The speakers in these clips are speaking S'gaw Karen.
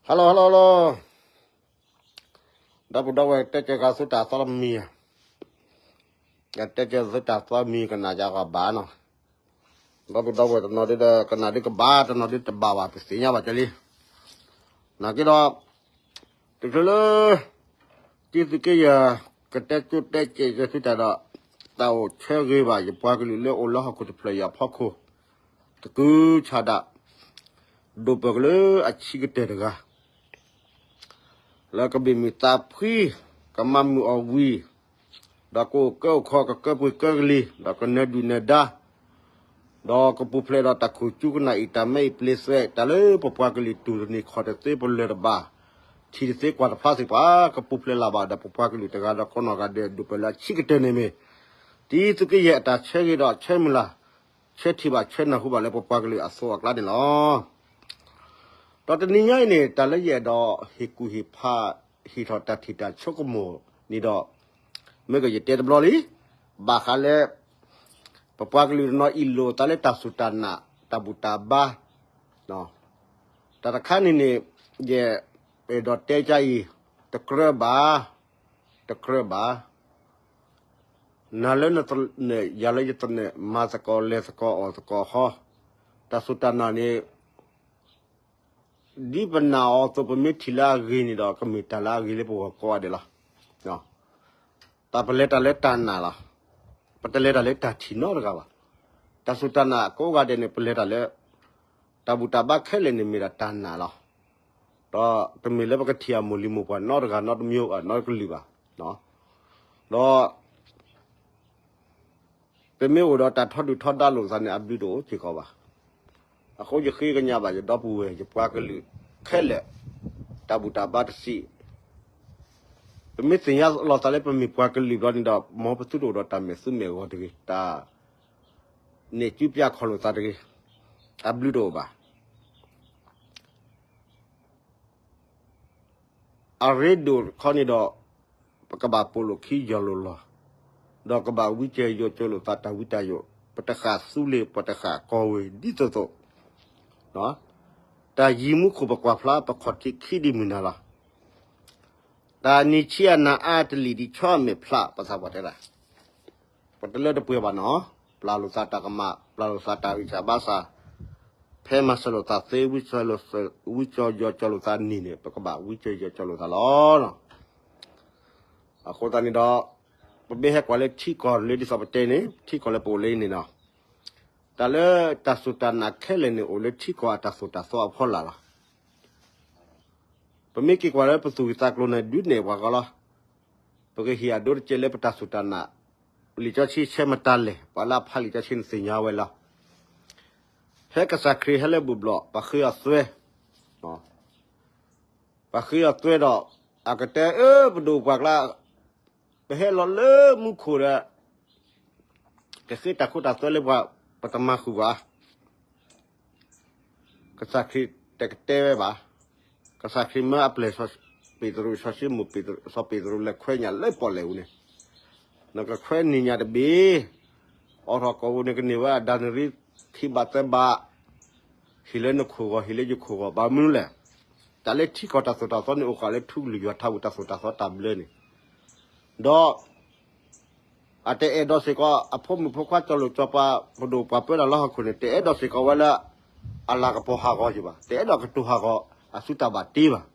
ဟါလီၤ ဟါလီၤ ဟါလီၤ ဒီပုၢ်ဒီဝဲၢ် တဲကၢၤဂၤသုတၢ်သီတမံၤဧါ, ကတဲကၢၤသုတၢ်သီမံၤ ကနၣ်ယၤဂီၤဘၣ်နီၤ, ဒီပုၢ်ဒီဝဲၢ်တနီၤဒုဒီး ကနၣ်ဒုကဘၣ် တနီၤဒုတဘၣ်ဘၣ် ပသ့ၣ်ညါဘၣ်ကလံ, နာ်က့ဒီး တချုးလၢ တံၤသုးက့ယဲၢ် ကတဲကၢၤတဲကဲးကဲၤသုတၢ်ဒီး တၢ်အိၣ်ဆၢဂ့ၤဘၣ် ယပှၤကလုာ်လၢအိၣ်လၢဟီၣ်ခိၣ်တဖျၢၣ်အံၤအဖီခိၣ် တကုၤဆးဒး ဒိၣ်ပၢၢ်ကလၢအဆံးကတၢၢ်တဂၤ လၢကဘ့ၣ်မုၢ်သးဖှံ, ကမၤမုၢ်အီၣ်ဝံၤ, ဒီးကအိၣ်ကၢအိၣ်ခီ ကကၢပှ့ၤကၢကလံၤ, ဒီးကနၢၤဒုၣ်နၢၤဒါ, ဒီးကပူၤဖျဲးဒီးတၢ်ခိၣ်ကၠူကနၣ်အံၤ တၢ်မဲအံၤပျ့သွဲး တၢ်လၢပပှၤကလုာ်တူၢ်တန့ၢ်ခီၣ်တသ့ ပလၢၢ်တဘၣ်, ထံၣ်တသ့ကွၢ်တဖျါသ့ၣ်ပှၤ ကပူၤဖျဲးလၢၤဘၣ်ဒီး ပပှၤကလုာ်တဂၤဒီးကိးနီၢ်ဂၤဒဲး ဒိၣ်ပၢၢ်လၢအဆံးကတၢၢ်န့ၣ်မ့ၢ် တံၤသုးက့ယဲၢ်အတၢ်ဆၢဂ့ၤဒီးဆၢမုၢ်လၢ် ဆၢထံၣ်ဘၣ်ဆၢနၢ်ဟူဘၣ်လၢပပှၤကလုာ်အသိးအကျါန့ၣ်လီၤ. ဒီးတနံၤညါအံၤန့ၣ် တၢ်လၢယအဲၣ်ဒိးဟ့ၣ်ကူၣ်ဟ့ၣ်ဖး ဟ့ၣ်ထီၣ်တၢ်ထံၣ်တၢ်ဆိကမိၣ်န့ၣ်ဒီး မ့ၢ်ကယတဲတဘျီလံ, ဘၣ်ဃးလၢ ပပှၤကလုာ်တနီၤအံၣ်လိာ်သးလၢတၢ်စူၢ်တၢ်နာ် တၢ်ဘူၣ်တၢ်ဘါ တၢ်တခါန့ၣ်န့ၣ် ယအဲၣ်ဒိးတဲကအံၤ တကြၢးဘၣ်, တကြၢးဘၣ်, နၤလၢနသနၢၣ် ယၤလၢယသနၢၣ် မၤသကိးလဲၤသကိးအီၣ်သကိးဟီ, တၢ်စူၢ်တၢ်နာ်န့ၣ် ဒ်ပနာ်အီၤအသိး ပမ့ၢ်ထံၣ်လၢအဂ့ၤန့ၣ်ဒီး ကမ့ၢ်တၢ်လၢအဂ့ၤလၢပဂီၢ်ကိးဂၤဒဲးလီၤ. တၢ်ပလဲၤတၢ်လၢတၢ်နာ်လီၤ. ပတလဲၤတၢ်လၢတၢ်ထံၣ်နီတဂၤဘၣ်. တၢ်စူၢ်တၢ်နာ်ကိးဂၤဒဲးန့ၣ် ပလဲၤတၢ်လၢ တၢ်ဘူၣ်တၢ်ဘါခဲလၢာ်န့ၣ်မ့ၢ်ဒၣ်တၢ်နာ်လီၤ. ဒီးတမ့ၢ်လၢပကထံၣ်အမိၢ်လံၤမိၢ်ပှၢ်နီတဂၤနီတမံၤ နီတကလုာ်ဘၣ်. ဒီး ပမ့ၢ်အိၣ်ဒီးတၢ်ထီဒုၣ်ထီဒါလိာ်သးန့ၣ် အဘျုးတအိၣ်စ့ၢ်ကီးဘၣ်. အဃိယဃ့ကညးဘၣ်ယဒီပုၢ်ဝဲၢ် ယပှၤကလုာ်ခဲလၢာ် တၢ်ဘူၣ်တၢ်ဘါတစံး ပမ့ၢ်သ့ၣ်ညါလီၤသးလၢပမ့ၢ်ပှၤကလုာ်ဘျီန့ၣ်ဒီး မ်ပသုတအိၣ်ဒီးတၢ်မဲာ်သူမဲာ်ဂီၤတဂ့ၤ, တၢ်နဲၣ်ကူပျဲခီၣ်လိာ်သးတဂ့ၤ, အဘျုးတအိၣ်ဘၣ်. အရ့ဒိၣ်တခီန့ၣ်ဒီး ပကဘၣ်ပိာ်လိာ်ခံယီၤလိာ်လီၤ, ဒီးကဘၣ်ဝံကၢၤယီၤကၢၤလိာ်သးတၢ်ဝံတၢ်ယိာ်, ပတဃၣ်သူလ့ၤ ပတဃၣ်ကီၢ်ဝ့ၤဒ်သိးသိး, တၢ်ယံၤမူခိၣ်ပကွၢ်ဖျါ ပခီၣ်ထံးခံဒ်မုၢ်နၤလီၤ. တၢ်နံၤဆံးအနၤအါ တလံာ်ဒံးဆီအမဲာ်ဖျါ ပသးပှၢ်တဲဒၣ် ပတလၢတပှဲၤဘၣ်နီၤ, ပျၢ်လိာ်သးတၢ်ကမၣ်, ပျၢ်လိာ်သးတၢ်ဂံၢ်စၢ်ဘါစၢ်, ဖဲမၤစၢၤလိာ်သးသ့ ဝံကၢၤယီၤကၢၤလိာ်သးနံၤန့ၣ် ပကဘၣ်ဝံကၢၤယီၤကၢၤလိာ်သးလီၤ. အဃိသတးန့ၣ်ဒီး ပမ့ၢ်ဟဲကွၢ်လၢထံကီၢ်လၢဒ်သိးပတဲန့ၣ် ထံကီၢ်လၢပအိၣ်လၢအံၤန့ၣ်နီၤ, တၢ်လၢတၢ်စူၢ်တၢ်နာ်ခဲလၢာ်န့ၣ် အိၣ်လၢထံကီၢ်အတၢ်သိၣ်တၢ်သီအဖီလာ်လီၤ. ပမ့ၢ်က့ၤကွၢ်လၢပသူၣ်ဂံၢ်သးကျိၤန့ၣ် ဒုးနဲၣ်ပှၤဂီၢ်လီၤ. ပကဟ့ၣ်အဒိတကဲလၢပတၢ်စူၢ်တၢ်နာ်, လံာ်စီဆှံဆဲးမတၤလဲၣ်, ပှၤလၢအဖးလံာ်စီဆှံန့ၣ်သ့ၣ်ညါဝဲလီၤ. ဖဲကစၢ်ခရံာ်ဟဲလၢဘူၣ်ဘျီၣ် ပှၤဃ့အီၤသွဲ, ပှၤဃ့အီၤသွဲဒီး အကတဲအၢ ပဒိၣ်ပှၤကျါ ပဟဲလီၤလၢမူခိၣ်ဒီး ကဃ့တၢ်ခိတၢ်သွဲလၢပှၤ ပတမၤဃုာ်ဘၣ်. ကစၢ်ခရံာ်တကတဲဝဲဘၣ်. ကစၢ်ခရံာ်မၢအပျဲၢ် ပ့းတရူး စီၤၡံမိၣ် စီၤပ့းတရူးလဲၤခွဲးညၣ်လၢပီၣ်လဲၣ်ပူၤန့ၣ်, နကခွဲးနံၤညၣ်တဘ့ၣ်, အိးထီၣ်ကိာ်ပူၤန့ၣ် ကန့ၢ်ဝဲအဒၤနရံ ခံဘးသၢဘး, ဟ့ၣ်လၢနခိၣ်ဂီၤ ဟ့ၣ်လၢယခိၣ်ဂီၤ ဘၣ်မနုၤလဲၣ်. တၢ်လၢထံကီၢ်တၢ်သိၣ်တၢ်သီန့ၣ် အိၣ်ဃာ်လၢထူကလုၢ်ယွၤထးပူၤတၢ်သိၣ်တၢ်သီတၢ်ဘျၢန့ၣ်, ဒီး အတအဲၣ်ဒိးစ့ၢ်ကီး အဖိမုၣ်ဖိခွါစီၤလိၣ်စီၤပၤ ပဒိၣ်ပှၤပၢတၢ်လၢဟီၣ်ခိၣ်န့ၣ် တအဲၣ်ဒိးစ့ၢ်ကီးဝဲလၢ အလၤကပီၤဟးဂီၤယၤဘၣ်, တအဲၣ်ဒိးကတိၤဟးဂီၤ အစုတၢ်ဘၣ်တ့ဘၣ်,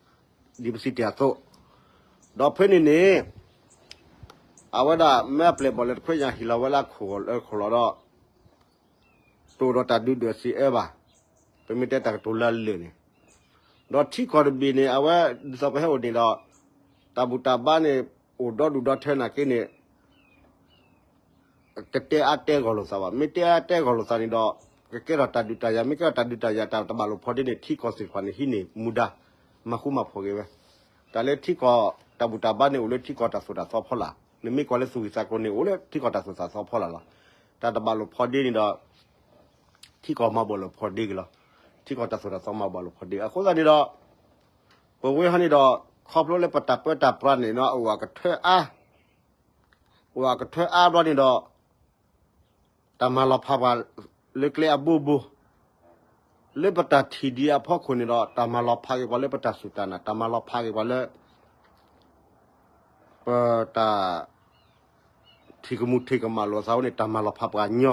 ဒ်ပစံးတ့ၢ်အသိး, ဒီးဖဲန့ၣ်န့ၣ် အဝဲဒၣ်မၢအပျဲၢ်ဘီၣ်လဲၤတခွဲးညၣ် ဟ့ၣ်လီၤဝဲလၢခိၣ်ဂီၤလၢခိၣ်လီၤဒီး တအိၣ်ဒီးတၢ်ဒုၣ်ဒွဲၣ်စံးအၢဘၣ်, ပမ့ၢ်တဲတၢ်ကတိၤလၢအလၢာ်န့ၣ်, ဒီးထံကီၢ်တဘ့ၣ်န့ၣ် အဝဲဒ်သိးပဟဲအိၣ်န့ၣ်ဒီး တၢ်ဘူၣ်တၢ်ဘါန့ၣ် အိၣ်ဒီဒူၣ်ဒီထၢနာ်က့န့ၣ် ကတဲအါတဲဂီၢ်လိာ်သးဘၣ်. မ့ၢ်တဲအါတဲဂီၢ်လိာ်သးန့ၣ်ဒီး ကကဲထီၣ်တၢ်ဒုးတၢ်ယၤ, မ့ၢ်ကဲထီၣ်တၢ်ဒုးတၢ်ယၤ တၢ်တဘၣ်လိာ်ဖိးဒ့န့ၣ် ထံကီၢ်သ့ၣ်တဖၣ်န့ၣ် ဟံးန့ၢ်မူဒါ မၤဃူမၤဖိးက့ၤဝဲ. တၢ်လၢထံကီၢ်တၢ်ဘူၣ်တၢ်ဘါန့ၣ် အိၣ်လၢထံကီၢ်တၢ်သိၣ်တၢ်သီဖီလာ်, နမ့ၢ်ကွၢ်လၢသူၣ်ဂံၢ်သးကျိၤန့ၣ် အိၣ်လၢထံကီၢ်တၢ်သိၣ်တၢ်သီဖီလာ်လီၤ. တၢ်တဘၣ်လိာ်ဖိးဒ့န့ၣ်ဒီး ထံကီၢ်မၤဘၣ်လိာ်ဖိးဒ့က့ၤလီၤ. ထံကီၢ်တၢ်သိၣ်တၢ်သီမၤဘၣ်လိာ်ဖိးဒ့, အဃိသတးန့ၣ်ဒီး ပဝဲဟီန့ၣ်ဒီး ခီဖျိလၢပတၢ်ပၢတၢ်ပြးန့ၣ် အိၣ်အကထၢအါ, အိၣ်အကထၢအါဘျီန့ၣ်ဒီး တၢ်မၤလီၤဖးပှၤလၢကျဲအဘိဘိ, လၢပတၢ်ထံၣ်ဒံးအဖီခိၣ်န့ၣ်ဒီး တၢ်မၤလီၤဖးက့ၤပှၤလၢပတၢ်စူၢ်တၢ်နာ်, တၢ်မၤလီၤဖးက့ၤပှၤလၢ ပတၢ် ထံၣ်ကမူၣ်ထံၣ်ကမၣ်လိာ်သးဝဲန့ၣ် တၢ်မၤလီၤဖးပှၤညီ,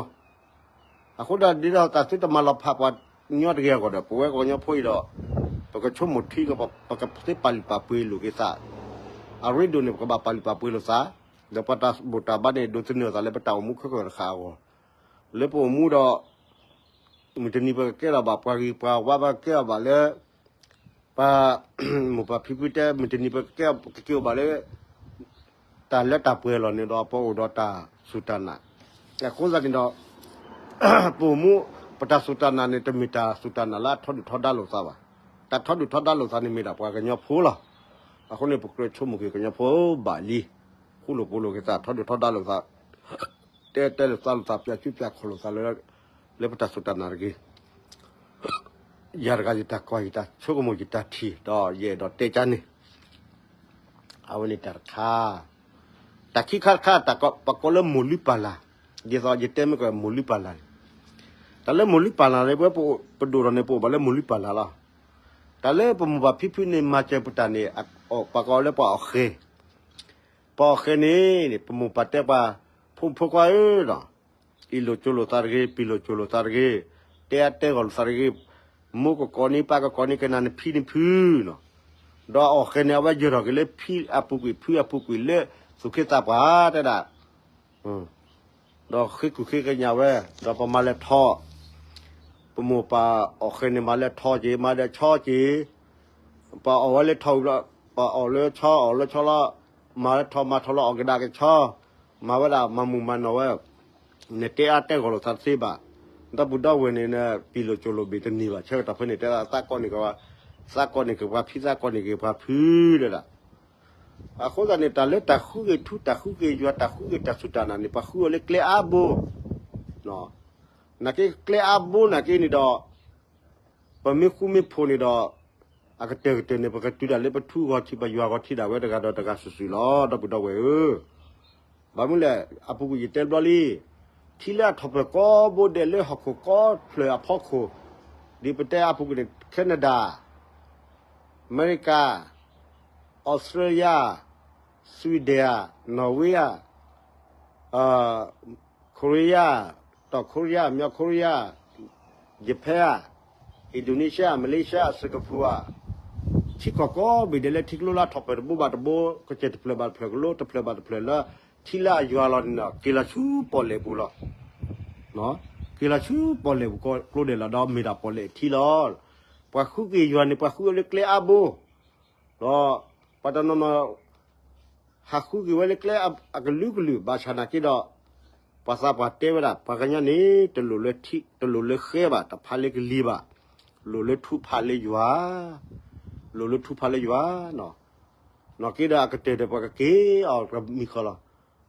အဃိဒၣ်ဒ်သိးတၢ်သုတမၤလီၤဖးပှၤညီတဂ့ၤအဂီၢ်ဒီး ပဝဲကညီဖိအံၤဒီး ပကဆိကမိၣ်ထံဒီး ပကသ့ပာ်လုၢ်ပာ်ပှ့ၤလိာ်က့ၤသး, အရ့ဒိၣ်န့ၣ် ပကဘၣ်ပာ်လုၢ်ပာ်ပှ့ၤလိာ်သး, ဒီးပတၢ်ဘူၣ်တၢ်ဘါန့ၣ် ဒိးသန့ၤအသးလၢပတၢ်အိၣ်မူခဲကနံၣ်တဃၣ်အဂီၢ်, လၢပအိၣ်မူဒီး မုၢ်တနံၤပကကဲထီၣ်ဘၣ်ပှၤဂ့ၤပှၤဝါ, ပကကဲထီၣ်ဘၣ်လၢ ပမိၢ်ပၢ်ဖံဖုတဲ မုၢ်တနံၤပကကဲက့ၤအိၣ်ဘၣ်လၢ တၢ်လၢတၢ်ပှဲၤလီၤန့ၣ်ဒီး ပအိၣ်ဒီးတၢ်စူၢ်တၢ်နာ်, အဃိသတးန့ၣ်ဒီး ပအိၣ်မူ ပတၢ်စူၢ်တၢ်နာ်န့ၣ် တမ့ၢ်တၢ်စူၢ်တၢ်နာ်လၢအထီဒုၣ်ထီဒါလိာ်သးဘၣ်. တၢ်ထီဒုၣ်ထီဒါလိာ်သးန့ၣ်မ့ၢ်ဒၣ်ပှၤကညီဖိလီၤ. အဃိန့ၣ် ပကြၢးဆိကမိၣ်က့ၤကညီဖိဘၣ်လံ, ဃူလိာ်ဖိးလိာ်က့ၤသး ထီဒုၣ်ထီဒါလိာ်သး, တဲတဲလိာ်သးလိာ်သး ပျးကူပျးခီၣ်လိာ်သးလၢ လၢပတၢ်စူၢ်တၢ်နာ်တဂ့ၤ ယၤတဂၤယတၢ်ကွၢ်ယတၢ်ဆိကမိၣ်ယတၢ်ထံၣ် ဒီးယအဲၣ်ဒိးတဲကါန့ၣ်, အဝဲန့ၣ်တၢ်တခါ, တၢ်ခံခါတခါ ပကိးလၢမိၢ်လုၢ်ပၢ်လၢ်, ဒ်သိးယတဲမ့ၢ်ကမိၢ်လုၢ်ပၢ်လၢ်န့ၣ်, တၢ်လၢမိၢ်လုၢ်ပၢ်လၢ်န့ၣ် ပဝဲပဒိၣ်ထီၣ်န့ၣ် ပအိၣ်ဘၣ်လၢမိၢ်လုၢ်ပၢ်လၢ်လီၤ. တၢ်လၢပမိၢ်ပၢ်ဖံဖုန့ၣ် မၤစၢၤပတၢ်န့ၣ် ပှၤကိးလၢပှၤအီၣ်ဃဲၤ ပှၤအီၣ်ဃဲၤန့ၣ် ပမိၢ်ပၢ်တဲပှၤ ဖိမုၣ်ဖိခွါဧၢဒီး အ့ၣ်လိာ်ကၠိလိာ်သးတဂ့ၤ, ပံၤလိာ်ကၠိလိာ်သးတဂ့ၤ, တဲအါတဲဂီၢ်လိာ်သးတဂ့ၤ, မိၢ်ကကိးန့ၢ် ပၢ်ကကိးန့ၢ် ကနၣ်နဖံနဖုနီၤ, ဒီးအီၣ်ဃဲၤန့ၣ် အဝဲယၢၤထီၣ်က့ၤလၢဖံအပူၤကွံာ် ဖုအပူၤကွံာ်လၢ သူၣ်က့သးပှၢ်တဲဒၣ် ဒီးဃ့ကူၣ်ဃ့ကညးဝဲ, ဒီးပမၤလဲၤထီၣ်, ပမိၢ်ပၢ်အီၣ်ဃဲၤန့ၣ် မၤလဲၤထီၣ်က့ၤ မၤလဲၤဆီက့ၤ, ပှၤအီၣ်ဝဲလၢထီၣ်ဝံၤဘျီ ပှၤအီၣ်လၢဆီ အီၣ်လၢဆီလီၤ, မၤလၢထီၣ်မၤထီၣ်လီၤ အီၣ်ကဒါက့ၤဆီ, မၤဝဲဒၣ်မၤမုာ်မၤနီၢ်ဝဲ, နတဲအါတဲဂီၢ်လိာ်သးတသ့ဘၣ်, ဒီပုၢ်ဒီဝဲၢ်န့ၣ် ပံၤလိာ်ကၠိလိာ်ဘ့ၣ်တန့ၢ်ဘၣ် ဆၢကတီၢ်ဖဲန့ၣ် တဲသးကိးန့ၢ်က့ၤ, သးကိးန့ၢ်က့ၤပှၤဖံ သးကိးန့ၢ်က့ၤပှၤဖုဒၣ်ဒၣ် အဃိသတးန့ၣ် တၢ်လၢတၢ်ဃုက့ၤထူ တၢ်ဃုက့ၤယွၤ တၢ်ဃုက့ၤတၢ်စူၢ်တၢ်နာ်န့ၣ် ပှၤဃုအီၤလၢကျဲအါဘိ, နာ်က့ကျဲအါဘိနာ်က့န့ၣ်ဒီး ပမ့ၢ်ဃူမ့ၢ်ဖိးန့ၣ်ဒီး အကတၢၢ်ကတၢၢ်န့ၣ် ပကတုၤဒၣ်လၢပထူဂီၤထံး ပယွၤဂီၤထံးဒၣ်ဝဲတဂၤဒီးတဂၤစုာ်စုာ်လီၤ ဒီပုၢ်ဒီဝဲၢ်ဧၢ ဘၣ်မနုၤလဲၣ် အပူၤကွံာ်ယတဲဘျီလံ, ထံလၢအထီၣ်ပၢၢ်ကိးဘိဒဲးလၢဟီၣ်ခိၣ်ကိးဖျၢၣ်အဖီခိၣ်, ဒ်ပတဲအပူၤကွံာ်န့ၣ် Canada, အမဲရကၤ, Australia, Sweden, Norway, Korea, တောင်ကိုရီးယား, မြောက်ကိုရီးယား, Japan, Indonesia, Malaysia, Singapore, ထံကီၢ်ကိးဘ့ၣ်ဒဲးလၢ ထံကျိလၢအထီၣ်ပၢၢ်တဘိဘၣ်တဘိ, ကစၢၢ်တဖျၢၣ်ဘၣ်တဖျၢၣ်ကလိ တဖျၢၣ်ဘၣ်တဖျၢၣ်လၢ ထံလၢအယွၤလီၤန့ၣ်ဒီး က့ၤလီၤဆူပီၣ်လဲၣ်ပူၤလီၤ. က့ၤလီၤဆူပီၣ်လဲၣ်ပူၤကျိဒဲးလီၤ ဒီးမ့ၢ်ဒၣ်ပီၣ်လဲၣ်အထံလီၤ. ပှၤဃုက့ၤယွၤန့ၣ် ပှၤဃုအီၤလၢကျဲအါဘိ, ဒီးပှၤတနီၤနီၤ ဟးဃုက့ၤဝဲလၢကျဲအကလုာ်ကလုာ် ဘၣ်ဆၣ်နာ်က့ဒီး ပှၤသးပှၢ်တဲဝဲဒၣ် ပှၤကညီန့ၣ် တလိၣ်လၢဃဲဘၣ် တဖးလၢကလံၤဘၣ်, လိၣ်လၢထူဖးလၢယွၤ, လိၣ်လၢထူဖးလၢယွၤ, နာ်က့ဒီးအကတၢၢ်ဒီးပှၤကက့ၤအီၤတမံၤဃီလီၤ.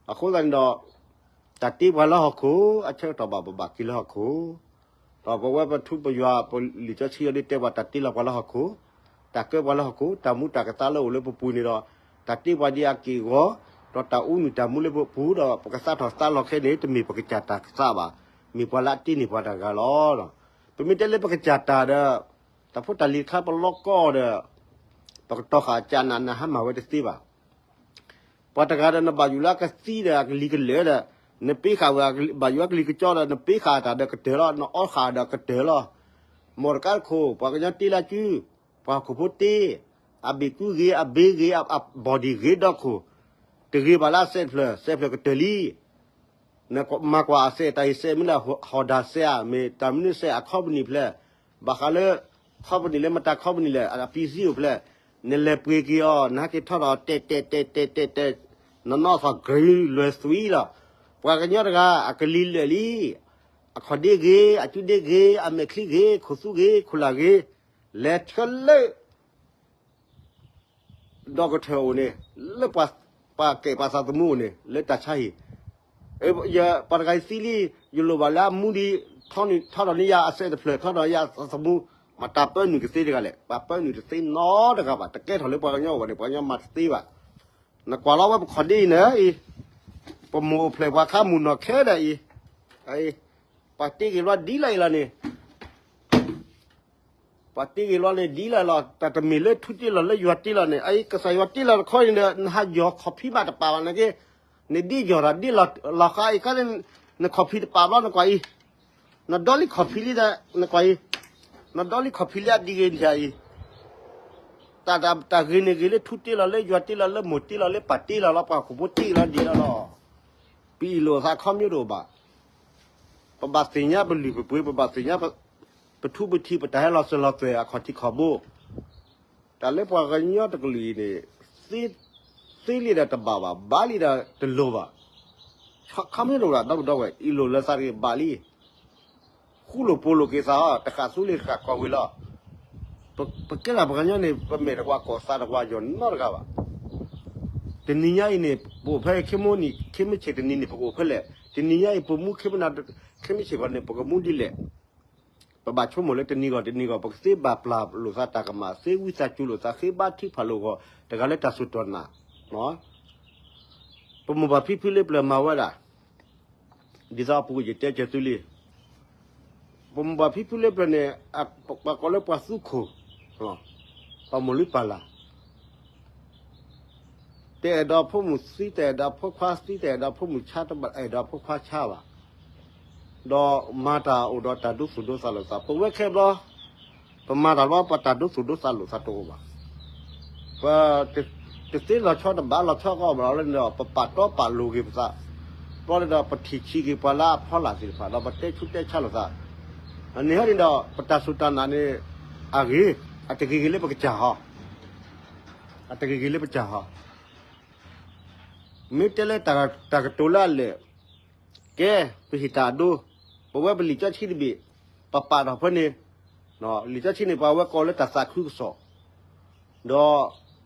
အဃိသတးန့ၣ်ဒီး တၢ်တ့ပှၤလၢဟီၣ်ခိၣ် အဆၢကတီၢ်ဘၣ်ပဘၣ်က့ၤလၢဟီၣ်ခိၣ်, ဒီးပဝဲပထူပယွၤ ပလံာ်စီဆှံအီၤဒ်တဲပှၤ တၢ်တ့လီၤပှၤလၢဟီၣ်ခိၣ်, တၢ်ကဲပှၤလၢဟီၣ်ခိၣ်, တၢ်မူတၢ်ကသါလၢအိၣ်လၢပပူၤန့ၣ်ဒီး တၢ်တ့ပှၤဒ်အက့ၢ်အဂီၤ, ဒီးတၢ်အူနုၢ်တၢ်မူလၢပပူၤ ဒီးပကသါထီၣ်သါလီၤခဲန့ၣ် တမ့ၢ်ပကစၢ်တၢ်ကသါဘၣ်, မ့ၢ်ပှၤလၢအတ့န့ၢ်ပှၤတဂၤလီၤ. ပမ့ၢ်တဲလၢပကစၢ်တၢ်ဒီး တၢ်ဖိတၢ်လံၤတခါပလီကီၢ်ဒီး ပကတီၤဃာ်အကၢနးနးဟါမၢ်ဝဲတသ့ဘၣ်. ပှၤတဂၤဒီးနဘၣ်ယိၣ်လၢအကသံဒီးအကလံၤကလၢာ်ဒီး နပ့ဃာ်ဝဲ ဘၣ်ယိၣ်အကလံၤကကီဒီး နပ့ဃာ်တၢ်ဒီးကတၢၢ်လီၤ, နအီဃာ်ဒီးကတၢၢ်လီၤ. မိၢ်တကါတခိၣ် ပှၤကညီတ့လၢအစု, ပှၤဟီၣ်ခိၣ်ဖိတ့, အဘ့ၣ်ကူဂ့ၤ အဘ့ဂ့ၤ အ body ဂ့ၤဒီခိၣ်, တဂ့ၤဘၣ်လၢအစဲးတဖျၢၣ်, စဲးတဖျၢၣ်ကတၢၢ်လံ. နမၤကွၢ်အစဲး တၢ်အံၤစဲးမ့ၢ်လၢ Honda စဲးဧါ, မ့ၢ်တၢ်မနုၤစဲး အ company ဖျဲၣ်, ဘၣ်ဃးလၢ company လၢမတၤ company လဲၣ်, အ ပီၣ်စံအိၣ်ဖျဲၣ်, နလဲၤပှ့ၤက့ၤအီၤ နဟဲက့ၤထီၣ်ဒီး တဲတဲတဲတဲတဲတဲ, နနီၢ်သီၣ် green လွဲၤသွံလီၤ. ပှၤကညီတဂၤ အကလံၤလၢာ်လံ, အခီၣ်ဒ့ဂ့ၤ, အစုဒ့ဂ့ၤ, အမဲာ်ချံဂ့ၤ, ခိၣ်သူဂ့ၤ, ခိၣ်လၢ်ဂ့ၤ, လဲၤဆှၢလၢ ဒီကထၢၣ်အိၣ်န့ၣ်, လၢပှၤကဲပှၤသးသမူအိၣ်န့ၣ် လၢတၢ်ဆါဟံၣ်, ပှၤတဂၤအံၤသံလံ, ယလိၣ်ဘၣ်လၢအမူဒံး, ထီဒီးန့ၢ်ယၤအစဲးတဖျၢၣ်, ထီဒီးယၤသးသမူ, မတၤပၢနုာ်ကသ့တဂၤလဲၣ်, ပှၤပၢနုာ်တသ့နီတဂၤဘၣ်, တကဲထီၣ်လၢပှၤကညီအဂီၢ်န့ၣ် ပှၤကညီမၤတသ့ဘၣ်. နကွၢ်လီၤဝဲပခီၣ်ဒ့အံၤန့ၣ်အံၤ, ပမိၢ်အိၣ်ဖျဲၣ်ပှၤခါမုၢ်နီၢ်ခဲဒၣ်အံၤ, ပှၤတ့က့ၤလီၤဒ်လဲၣ်အံၤလီၤန့ၣ် ပှၤတ့ဂ့ၤလီၤန့ၣ် ဒ်လဲၣ်လီၤ, တၢ်တမ့ၢ်လၢထူတ့လီၤလၢယွၤတ့လီၤန့ၣ်, အအံၤကစၢ်ယွၤတ့လီၤတခီအံၤန့ၣ်ဒီး နဟးယီၤခီၣ်ဖံးဘၣ်တပာ်ဘၣ်နာ်က့, နဒ့ယီၤတၢ်ဒ့လီၤလီၤဃာ်အံၤခါန့ၣ်, နခီၣ်ဖံးတပာ်ဘျီနကွၢ်အံၤ, နဒီလံခီၣ်ဖံးလံဒီးနကွၢ်အံၤ, နဒီလံခီၣ်ဖံးလံအဒံဂ့ၤနထံၣ်အံၤ, တၢ်တၢ်ဂ့ၤန့ၣ်ဂ့ၤလၢထူတ့လီၤ လၢယွၤတ့လီၤ လၢမိၢ်တ့လီၤ လၢပၢ်တ့လီၤလီၤ ပှၤဟီၣ်ခိၣ်ဖိတ့လီၤဒ်လီၤလီၤ. ပအံၣ်လိာ်သးခီမ့ၢ်တအိၣ်ဘၣ်, ပဘၣ်သ့ၣ်ညါပလုၢ်ပပှ့ၤ ပဘၣ်သ့ၣ်ညါ ပထူပထံး ပတၢ်ဟဲလီၤစၢၤလီၤသွဲၣ်အခီၣ်ထံးခီၣ်ဘိ, တၢ်လၢပှၤကညီတကလုာ်အံၤန့ၣ်, သ့လံဒီးတဘၣ်ဘၣ်, ဘၣ်လံဒီးတလိၤဘၣ်, ခီမ့ၢ်တအိၣ်ဒၣ်ဒီပုၢ်ဒီဝဲၢ် အံၣ်လိာ်လၢသးတဂ့ၤဘၣ်လံ ဃူလိာ်ဖိးလိာ်က့ၤသးအီၤ တဃၣ်သူလ့ၤတဃၣ်ကီၢ်ဝ့ၤလီၤ. ပကဲဒၣ်ပှၤကညီန့ၣ် ပမဲာ်တကွၢ်ကီၢ်သးတကွၢ်ယီၤနီတဂၤဘၣ်. တနံၤညါအံၤန့ၣ် ပအိၣ်ဖဲခ့မိနံၤ ခ့မ့ၢ်ဆ့ၣ်တနံၤန့ၣ် ပကအိၣ်ဖဲလဲၣ်, တနံၤညါအံၤ ပမူခ့မ့ၢ်နၤ ခ့မ့ၢ်ဆ့ၣ်ဂီၤန့ၣ် ပကမူဒ်လဲၣ်. ပဘၣ်ဆိကမိၣ်လၢတနံၤဂီၢ်တနံၤဂီၢ် ပကသ့ဘၣ်ပျၢ်လိာ်သးတၢ်ကမၣ် သ့ဝံသးစူၤလိာ်သး ဃ့ဘါထုကဖၣ်လိာ်အဂီၢ် တဂၤလၢတၢ်စူၢ်တၢ်နာ် ပမိၢ်ပၢ်ဖံဖုလၢပျၢၤမၤဝဲဒၣ်, ဒ်သိးအပူၤကွံာ်ယတဲကၢၤသုလံ, ပမိၢ်ပၢ်ဖံဖုလၢပျၢၤန့ၣ်, ပှၤကိးလၢပှၤသူခိၣ်, ပှၤမိၢ်လုၢ်ပၢ်လၢ်, တအဲၣ်ဒိးဖိမုၣ်သံ တအဲၣ်ဒိးဖိခွါသံ တအဲၣ်ဒိးဖိမုၣ်ဆါ တအဲၣ်ဒိးဖိခွါဆါဘၣ်, ဒီးမၤတၢ်အိၣ်ဒီးတၢ်ဒိသူၣ်ဒိသးလိာ်သး ပဝဲခဲဘျီ ပမၤတၢ်ဘျီ ပတၢ်ဒိသူၣ်ဒိသးလိာ်သးတအိၣ်ဘၣ်. ပ တသ့လီၤဆီတဘၣ်လီၤဆီကီးဘၣ်လီၤန့ၣ်ဒီး ပပာ်တီပာ်လိၤက့ၤပသး, ဘျီန့ၣ်ဒီး ပထံၣ်ဆံးက့ၤပှၤလၢအဖီလာ်သ့ၣ်တဖၣ် ဒီးပတဲဆူးတဲဆါလိာ်သး, န့ၣ်ဟီန့ၣ်ဒီး ပတၢ်စူၢ်တၢ်နာ်န့ၣ် အဂ့ၤ, အတဂ့ၤဂ့ၤလၢပကစၢ်ဟီ, အတဂ့ၤဂ့ၤလၢပကစၢ်ဟီ, မ့ၢ်တဲလၢတၢ်ကတိၤလၢအလဲၢ်, ကဲ, ပဟ့ၣ်တၢ်အဒိ, ပဝဲပလံာ်စီဆှံတဘ့ၣ်, ပပာ်ထီၣ်ဖဲန့ၣ်, လံာ်စီဆှံန့ၣ် ပှၤဝဲကိးလၢတၢ်သးခုကစီၣ်, ဒီး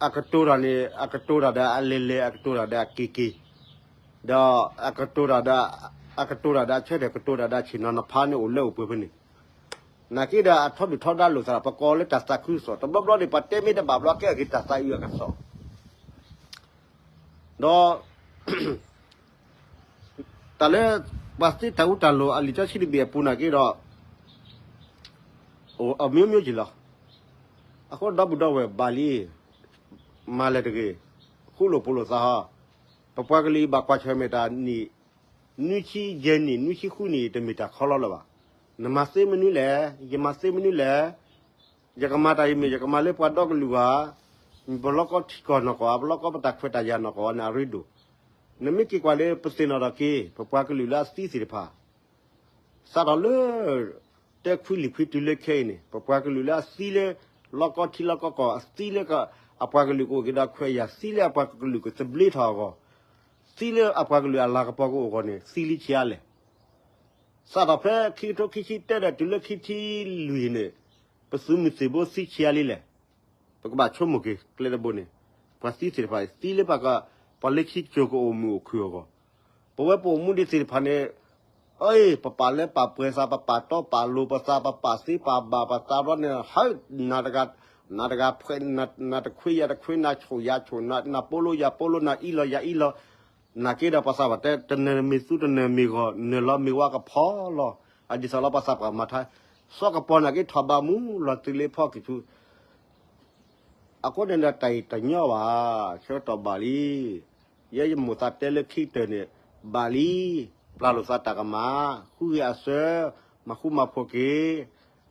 အကတိၤတၢ်န့ၣ် အကတိၤတၢ်ဒီးအလဲၤလဲၤ အကတိၤတၢ်ဒီးအက့ၤက့ၤ, ဒီးအကတိၤတၢ်ဒီး, အကတိၤတၢ်ဒီးအဆၢထၢၣ် ကတိၤတၢ်ဒီးအဆ့ၣ်နီၤနဖးန့ၣ်အိၣ်လၢအိၣ်ပှဲၤဖဲန့ၣ်, နာ်က့ဒီးအထီဒုၣ်ထီဒါလိာ်သး ပကိးလၢတၢ်သးခုကစီၣ် တဘျီဘျီန့ၣ် ပှၤတဲမ့ၢ်တဘၣ်ဘျီကဲအဂ့ၤတၢ်သးအုးအကစီၣ် ဒီး တၢ်လၢ ပှၤသ့တၢ်အူတၢ်လိၤအလံာ်စီဆှံတဘ့ၣ်အပူၤနာ်က့ဒီး အမျိုးမျိုးက့ၤလီၤ. အဃိဒီပုၢ်ဒီဝဲၢ်ဘၣ်လံ, မၤလဲၤတဂ့ၤ, ဃူလိာ်ဖိးလိာ်သးဟီ, ပပှၤကလုာ်အံၤဘၣ်ကွၢ်ဆၢၣ်မဲာ်တၢ်နံၣ်, နွံဆံယဲၢ်နံၣ် နွံဆံဃုနံၣ် တမ့ၢ်တၢ်ခီလီလၢၤဘၣ်. နမၤသ့မနုၤလဲၣ်, ယမၤသ့မနုၤလဲၣ်, ယကမၤတၢ်အံၤမ့ၢ် ယကမၤလၢပှၤဒီကလုာ်ဂၤ, ပလီၢ်ကီထံကီၢ်နီၢ်ကီၢ်ဧါ, ပလီၢ်ကီပတၢ်ခွဲးတၢ်ယာ်နီၢ်ကီၢ်ဧါန့ၣ် အရ့ဒိၣ်. နမ့ၢ်က့ၤကွၢ်လၢပသ့ၣ်နီၣ်ထီၣ်က့ၤ ပပှၤကလုာ်လၢအသံသ့ၣ်တဖၣ် စးထီၣ်လၢ တၢခွံလံာ်ခွံတုၤလၢခဲအံၤန့ၣ် ပပှၤကလုာ်လၢအသံလၢ လီၢ်ကီထံလီၢ်ကီကီၢ် အသံလၢ အပှၤကလုာ်ကအိၣ်က့ၤဒီးခွဲးယာ် သံလၢအပှၤကလုာ်ကသဘျ့ထီၣ်အဂီၢ်, သံလၢအပှၤကလုာ်အလၤကပီၤကအိၣ်အဂီၢ်န့ၣ် သံလံဆံးအါလဲၣ်. စးထီၣ်ဖဲခံကထိခံဆံတၢဒီးတုၤလၢခံဆံလွံၢ်န့ၣ် ပသုးမုၢ်သံၣ်ဘိသံဆံးအါလံလဲၣ်. ပကဘၣ်ဆိကမိၣ်က့ၤကျဲတဘိန့ၣ် ပှၤသံသ့ၣ်တဖၣ် သံလၢပှၤလၢခံကၠိၤကအိၣ်မုာ်အိၣ်ခုၣ်အဂီၢ်, ပဝဲပအိၣ်မူဒံးသ့ၣ်တဖၣ်န့ၣ် အ့ ပပာ်လၢပာ်ပှဲၤသး ပပာ်တီပာ်လိၤပသး ပပာ်သ့ပာ်ဘၣ်ပသးဘျီန့ၣ် ဟဲ နၤတဂၤ နၤတဂၤ နၤတခွ့ယၤတခွ့ နၤဆိၣ်ယၤဆိၣ် နၤပိလိယၤပိလိ နၤအံလီၤယၤအံလီၤ, နာ်က့ဒီးပှၤသးပှၢ်တဲ တနၢၤမ့ၢ်သူတနၢၤမ့ၢ်ဂီၤ နၢၤလီၤမ့ၢ်ဝါကဖီလီၤ. အဒ်သိးလီၤပှၤသးပှၢ်မၤထါ စီၤကပီၤနာ်က့ထီၣ်ဘးမူလီၤတုၤလၢဖီကံၢ်ဆူ အဃိန့ၣ်ဒီးတၢ်အံၤတညီဘၣ်, ဆၢကတီၢ်ဘၣ်လံ. ယဲယမိၢ်သးတဲလၢခံကတၢၢ်န့ၣ် ဘၣ်လံ, ပျၢ်လိာ်သးတၢ်ကမၣ်, ဃုဂ့ၤအစၢ, မၤဃူမၤဖိးက့ၤ,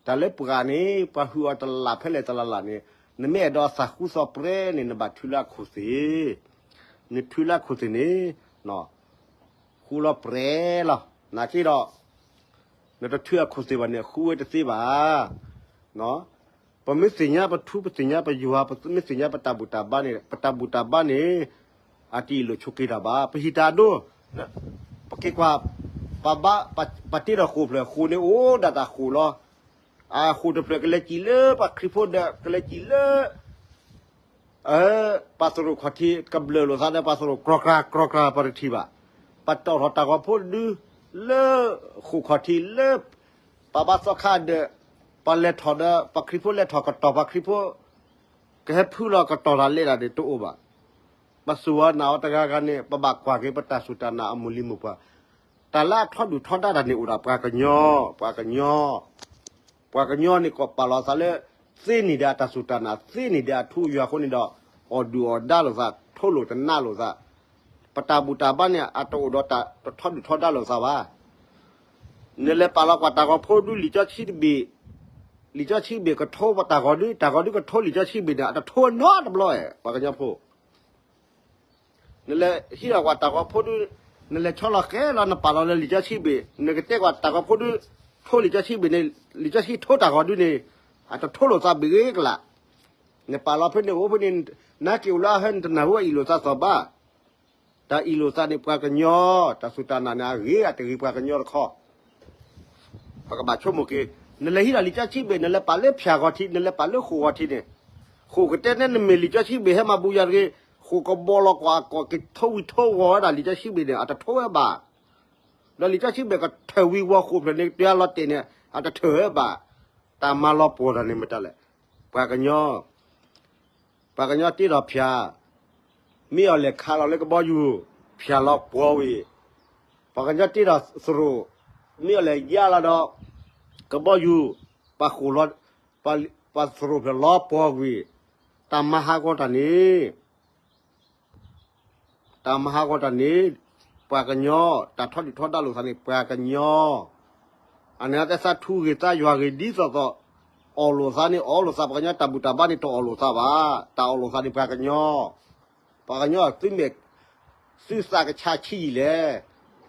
တၢ်လၢပှၤန့ၣ် ပှၤဟုၣ်အီၤတလးဖဲလဲၣ်တလးလးန့ၣ် နမ့ၢ်အဲၣ်ဒိးအသးဃူသီပြဲန့ၣ် နဘၣ်ထုးလၢအခိၣ်သ့ၣ်, နထုးလၢအခိၣ်သ့ၣ်န့ၣ် ဃူလီၤပြဲလီၤ. နာ်က့ဒီး နတထုးအခိၣ်သ့ၣ်ဘၣ်န့ၣ် အဃူဝဲတသ့ဘၣ်. ပမ့ၢ်သ့ၣ်ညါပထူ ပသ့ၣ်ညါပယွၤ ပမ့ၢ်သ့ၣ်ညါပတၢ်ဘူၣ်တၢ်ဘါန့ၣ် ပတၢ်ဘူၣ်တၢ်ဘါန့ၣ် အတအံးလိာ်ဆိးက့တၢ်ဘၣ်. ပဟံးတၢ်အဒိ ပက့ၤကွၢ် ပဘါ ပတ့ထီၣ်ဃိာ်ဖျၢၣ် ဃိာ်န့ၣ်အိၣ်ဒၣ်တၢ်ဃိာ်လီၤ. အဃိာ်တဖျၢၣ်ကလဲၤစံၣ်လၢပှၤခရံာ်ဖိဒီး ကလဲၤစံၣ်လၢ ပှၤသရိာ်ခီၣ်ထံး ကဘျၢၣ်လိာ်သးဒီးပှၤသရိာ် ကြီကြီကြီ ပတထံၣ်ဘၣ်. ပတီၢ်ထီၣ်တၢ်ဂီၤဖိတဒု လၢဃိာ်ခီၣ်ထံးလၢ ပှၤဘါသီခါဒီး ပှၤလဲၤထီၣ်ဒီး ပှၤခရံာ်ဖိလဲၤထီၣ်ကတီၢ် ပှၤခရံာ်ဖိ ကဟဲဖုလီၤကတီၢ်တၢ်လဲၤတၢ်န့ၣ်တအိၣ်ဘၣ်. ပစူၢ်ဝဲနာ်ဝဲတဂၤဂၤန့ၣ် ပဘၣ်ကွၢ်က့ၤပတၢ်စူၢ်တၢ်နာ်အမိၢ်လံၤမိၢ်ပှၢ်. တၢ်လၢအထီဒုၣ်ထီဒါတၢ်န့ၣ်အိၣ်ဒၣ်ပှၤကညီ, ပှၤကညီ, ပှၤကညီန့ၣ်ကပာ်လီၤသးလၢ သ့န့ၢ်ဒီးအတၢ်စူၢ်တၢ်နာ် သ့န့ၢ်ဒီးအထူအယွၤအဃိန့ၣ်ဒီး အီၣ်ဒုၣ်အီၣ်ဒါလိာ်သး ထိလိာ်တနးလိာ်သး, ပတၢ်ဘူၣ်တၢ်ဘါန့ၣ် အတအိၣ်ဒီးတၢ်တထီဒုၣ်ထီဒါလိာ်သးဘၣ်. နလဲၤပာ်လီၤကွၢ်တၢ်ဂီၤဖိဒု လံာ်စီဆှံတဘ့ၣ်, လံာ်စီဆှံဘ့ၣ်ကထိပတၢ်ဂီၤဒု, တၢ်ဂီၤဒုကထိလံာ်စီဆှံဘ့ၣ်န့ၣ် အတထိနီတဘျီဧါ ပှၤကညီဖိ နလဲၤဟံးထီၣ်ကွၢ်တၢ်ဂီၤဖိဒု, နလဲၤဆီလီၤဃဲလီၤ နပာ်လီၤလၢလံာ်စီဆှံဘ့ၣ်, နကတဲကွၢ်တၢ်ဂီၤဖိဒု ထိလံာ်စီဆှံဘ့ၣ်န့ၣ်, လံာ်စီဆှံထိတၢ်ဂီၤဒုန့ၣ် အတထိလိာ်သးဘၣ်ဂ့ၤကလာ်. နပာ်လီၤဖဲန့ၣ်အိၣ်ဖဲန့ၣ်, နက့ၤအိၣ်လၢအဟဲ နတနၢ်ဟူအအံၣ်လိာ်သးသီၣ်ဘၣ်. တၢ်အံၣ်လိာ်သးန့ၣ် ပှၤကညီ, တၢ်စူၢ်တၢ်နာ်န့ၣ် အဂ့ၤအတဂ့ၤပှၤကညီတခီ ပကဘၣ်ဆိကမိၣ်က့ၤ, နလဲၤဟံးဒီးလံာ်စီဆှံဘ့ၣ် နလဲၤပာ်လၢဖၠၣ်ဂီၤထံး နလဲၤပာ်လၢဃိာ်ဂီၤထံးန့ၣ်, ဃိာ်ကတဲနဲနမ့ၢ်လံာ်စီဆှံဘ့ၣ်ဟဲမၤဘူၣ်ယၤတဂ့ၤ, ဃိာ်ကဘီလီၤကွၢ်အကီၢ်က့ၤထိဝံၤထိဂီၤဝဲဒၣ်လံာ်စီဆှံဘ့ၣ်န့ၣ် အတထိဝဲဘၣ်. ဒီးလံာ်စီဆှံဘ့ၣ်ကထၢၣ်ဝံၤဝီၤဃိာ်ဖျၢၣ်န့ၣ် တုၤအလီၤတဲာ်န့ၣ် အတထၢၣ်ဝဲဘၣ်. တၢ်မၤလီၤပှီၢ်တၢ်န့ၣ်မတၤလဲၣ်, ပှၤကညီ ပှၤကညီတ့ထီၣ်ဖၠၣ်, မ့ၢ်အီၤလဲၤခးလီၤလၢကဘီယူၤ, ဖၠၣ်လီၤပှီၢ်ဝံၤ, ပှၤကညီတ့ထီၣ်သရိာ်, မ့ၢ်အီၤလဲၤယါလီၤဒီး ကဘီယူၤ, ပှၤဃိာ်လီၤ, ပှၤသရိာ်ဖျၢၣ်လီၤပှီၢ်ဝံၤ, တၢ်မၤဟးဂီၤတၢ်န့ၣ် တၢ်မၤဟးဂီၤတၢ်န့ၣ် ပှၤကညီ, တၢ်ထီဒုၣ်ထီဒါလိာ်သးန့ၣ် ပှၤကညီ, အန့ၣ်သးထူဂ့ၤသးယွၤဂ့ၤဒ်သိးသိး, အီၣ်လိာ်သးန့ၣ် အီၣ်လိာ်သး ပှၤကညီတၢ်ဘူၣ်တၢ်ဘါန့ၣ် တအီၣ်လိာ်သးဘၣ်, တၢ်အီၣ်လိာ်သးန့ၣ်ပှၤကညီ, ပှၤကညီသုမ့ၢ်, သုသးကဆါဆံးယံာ်လဲၣ်,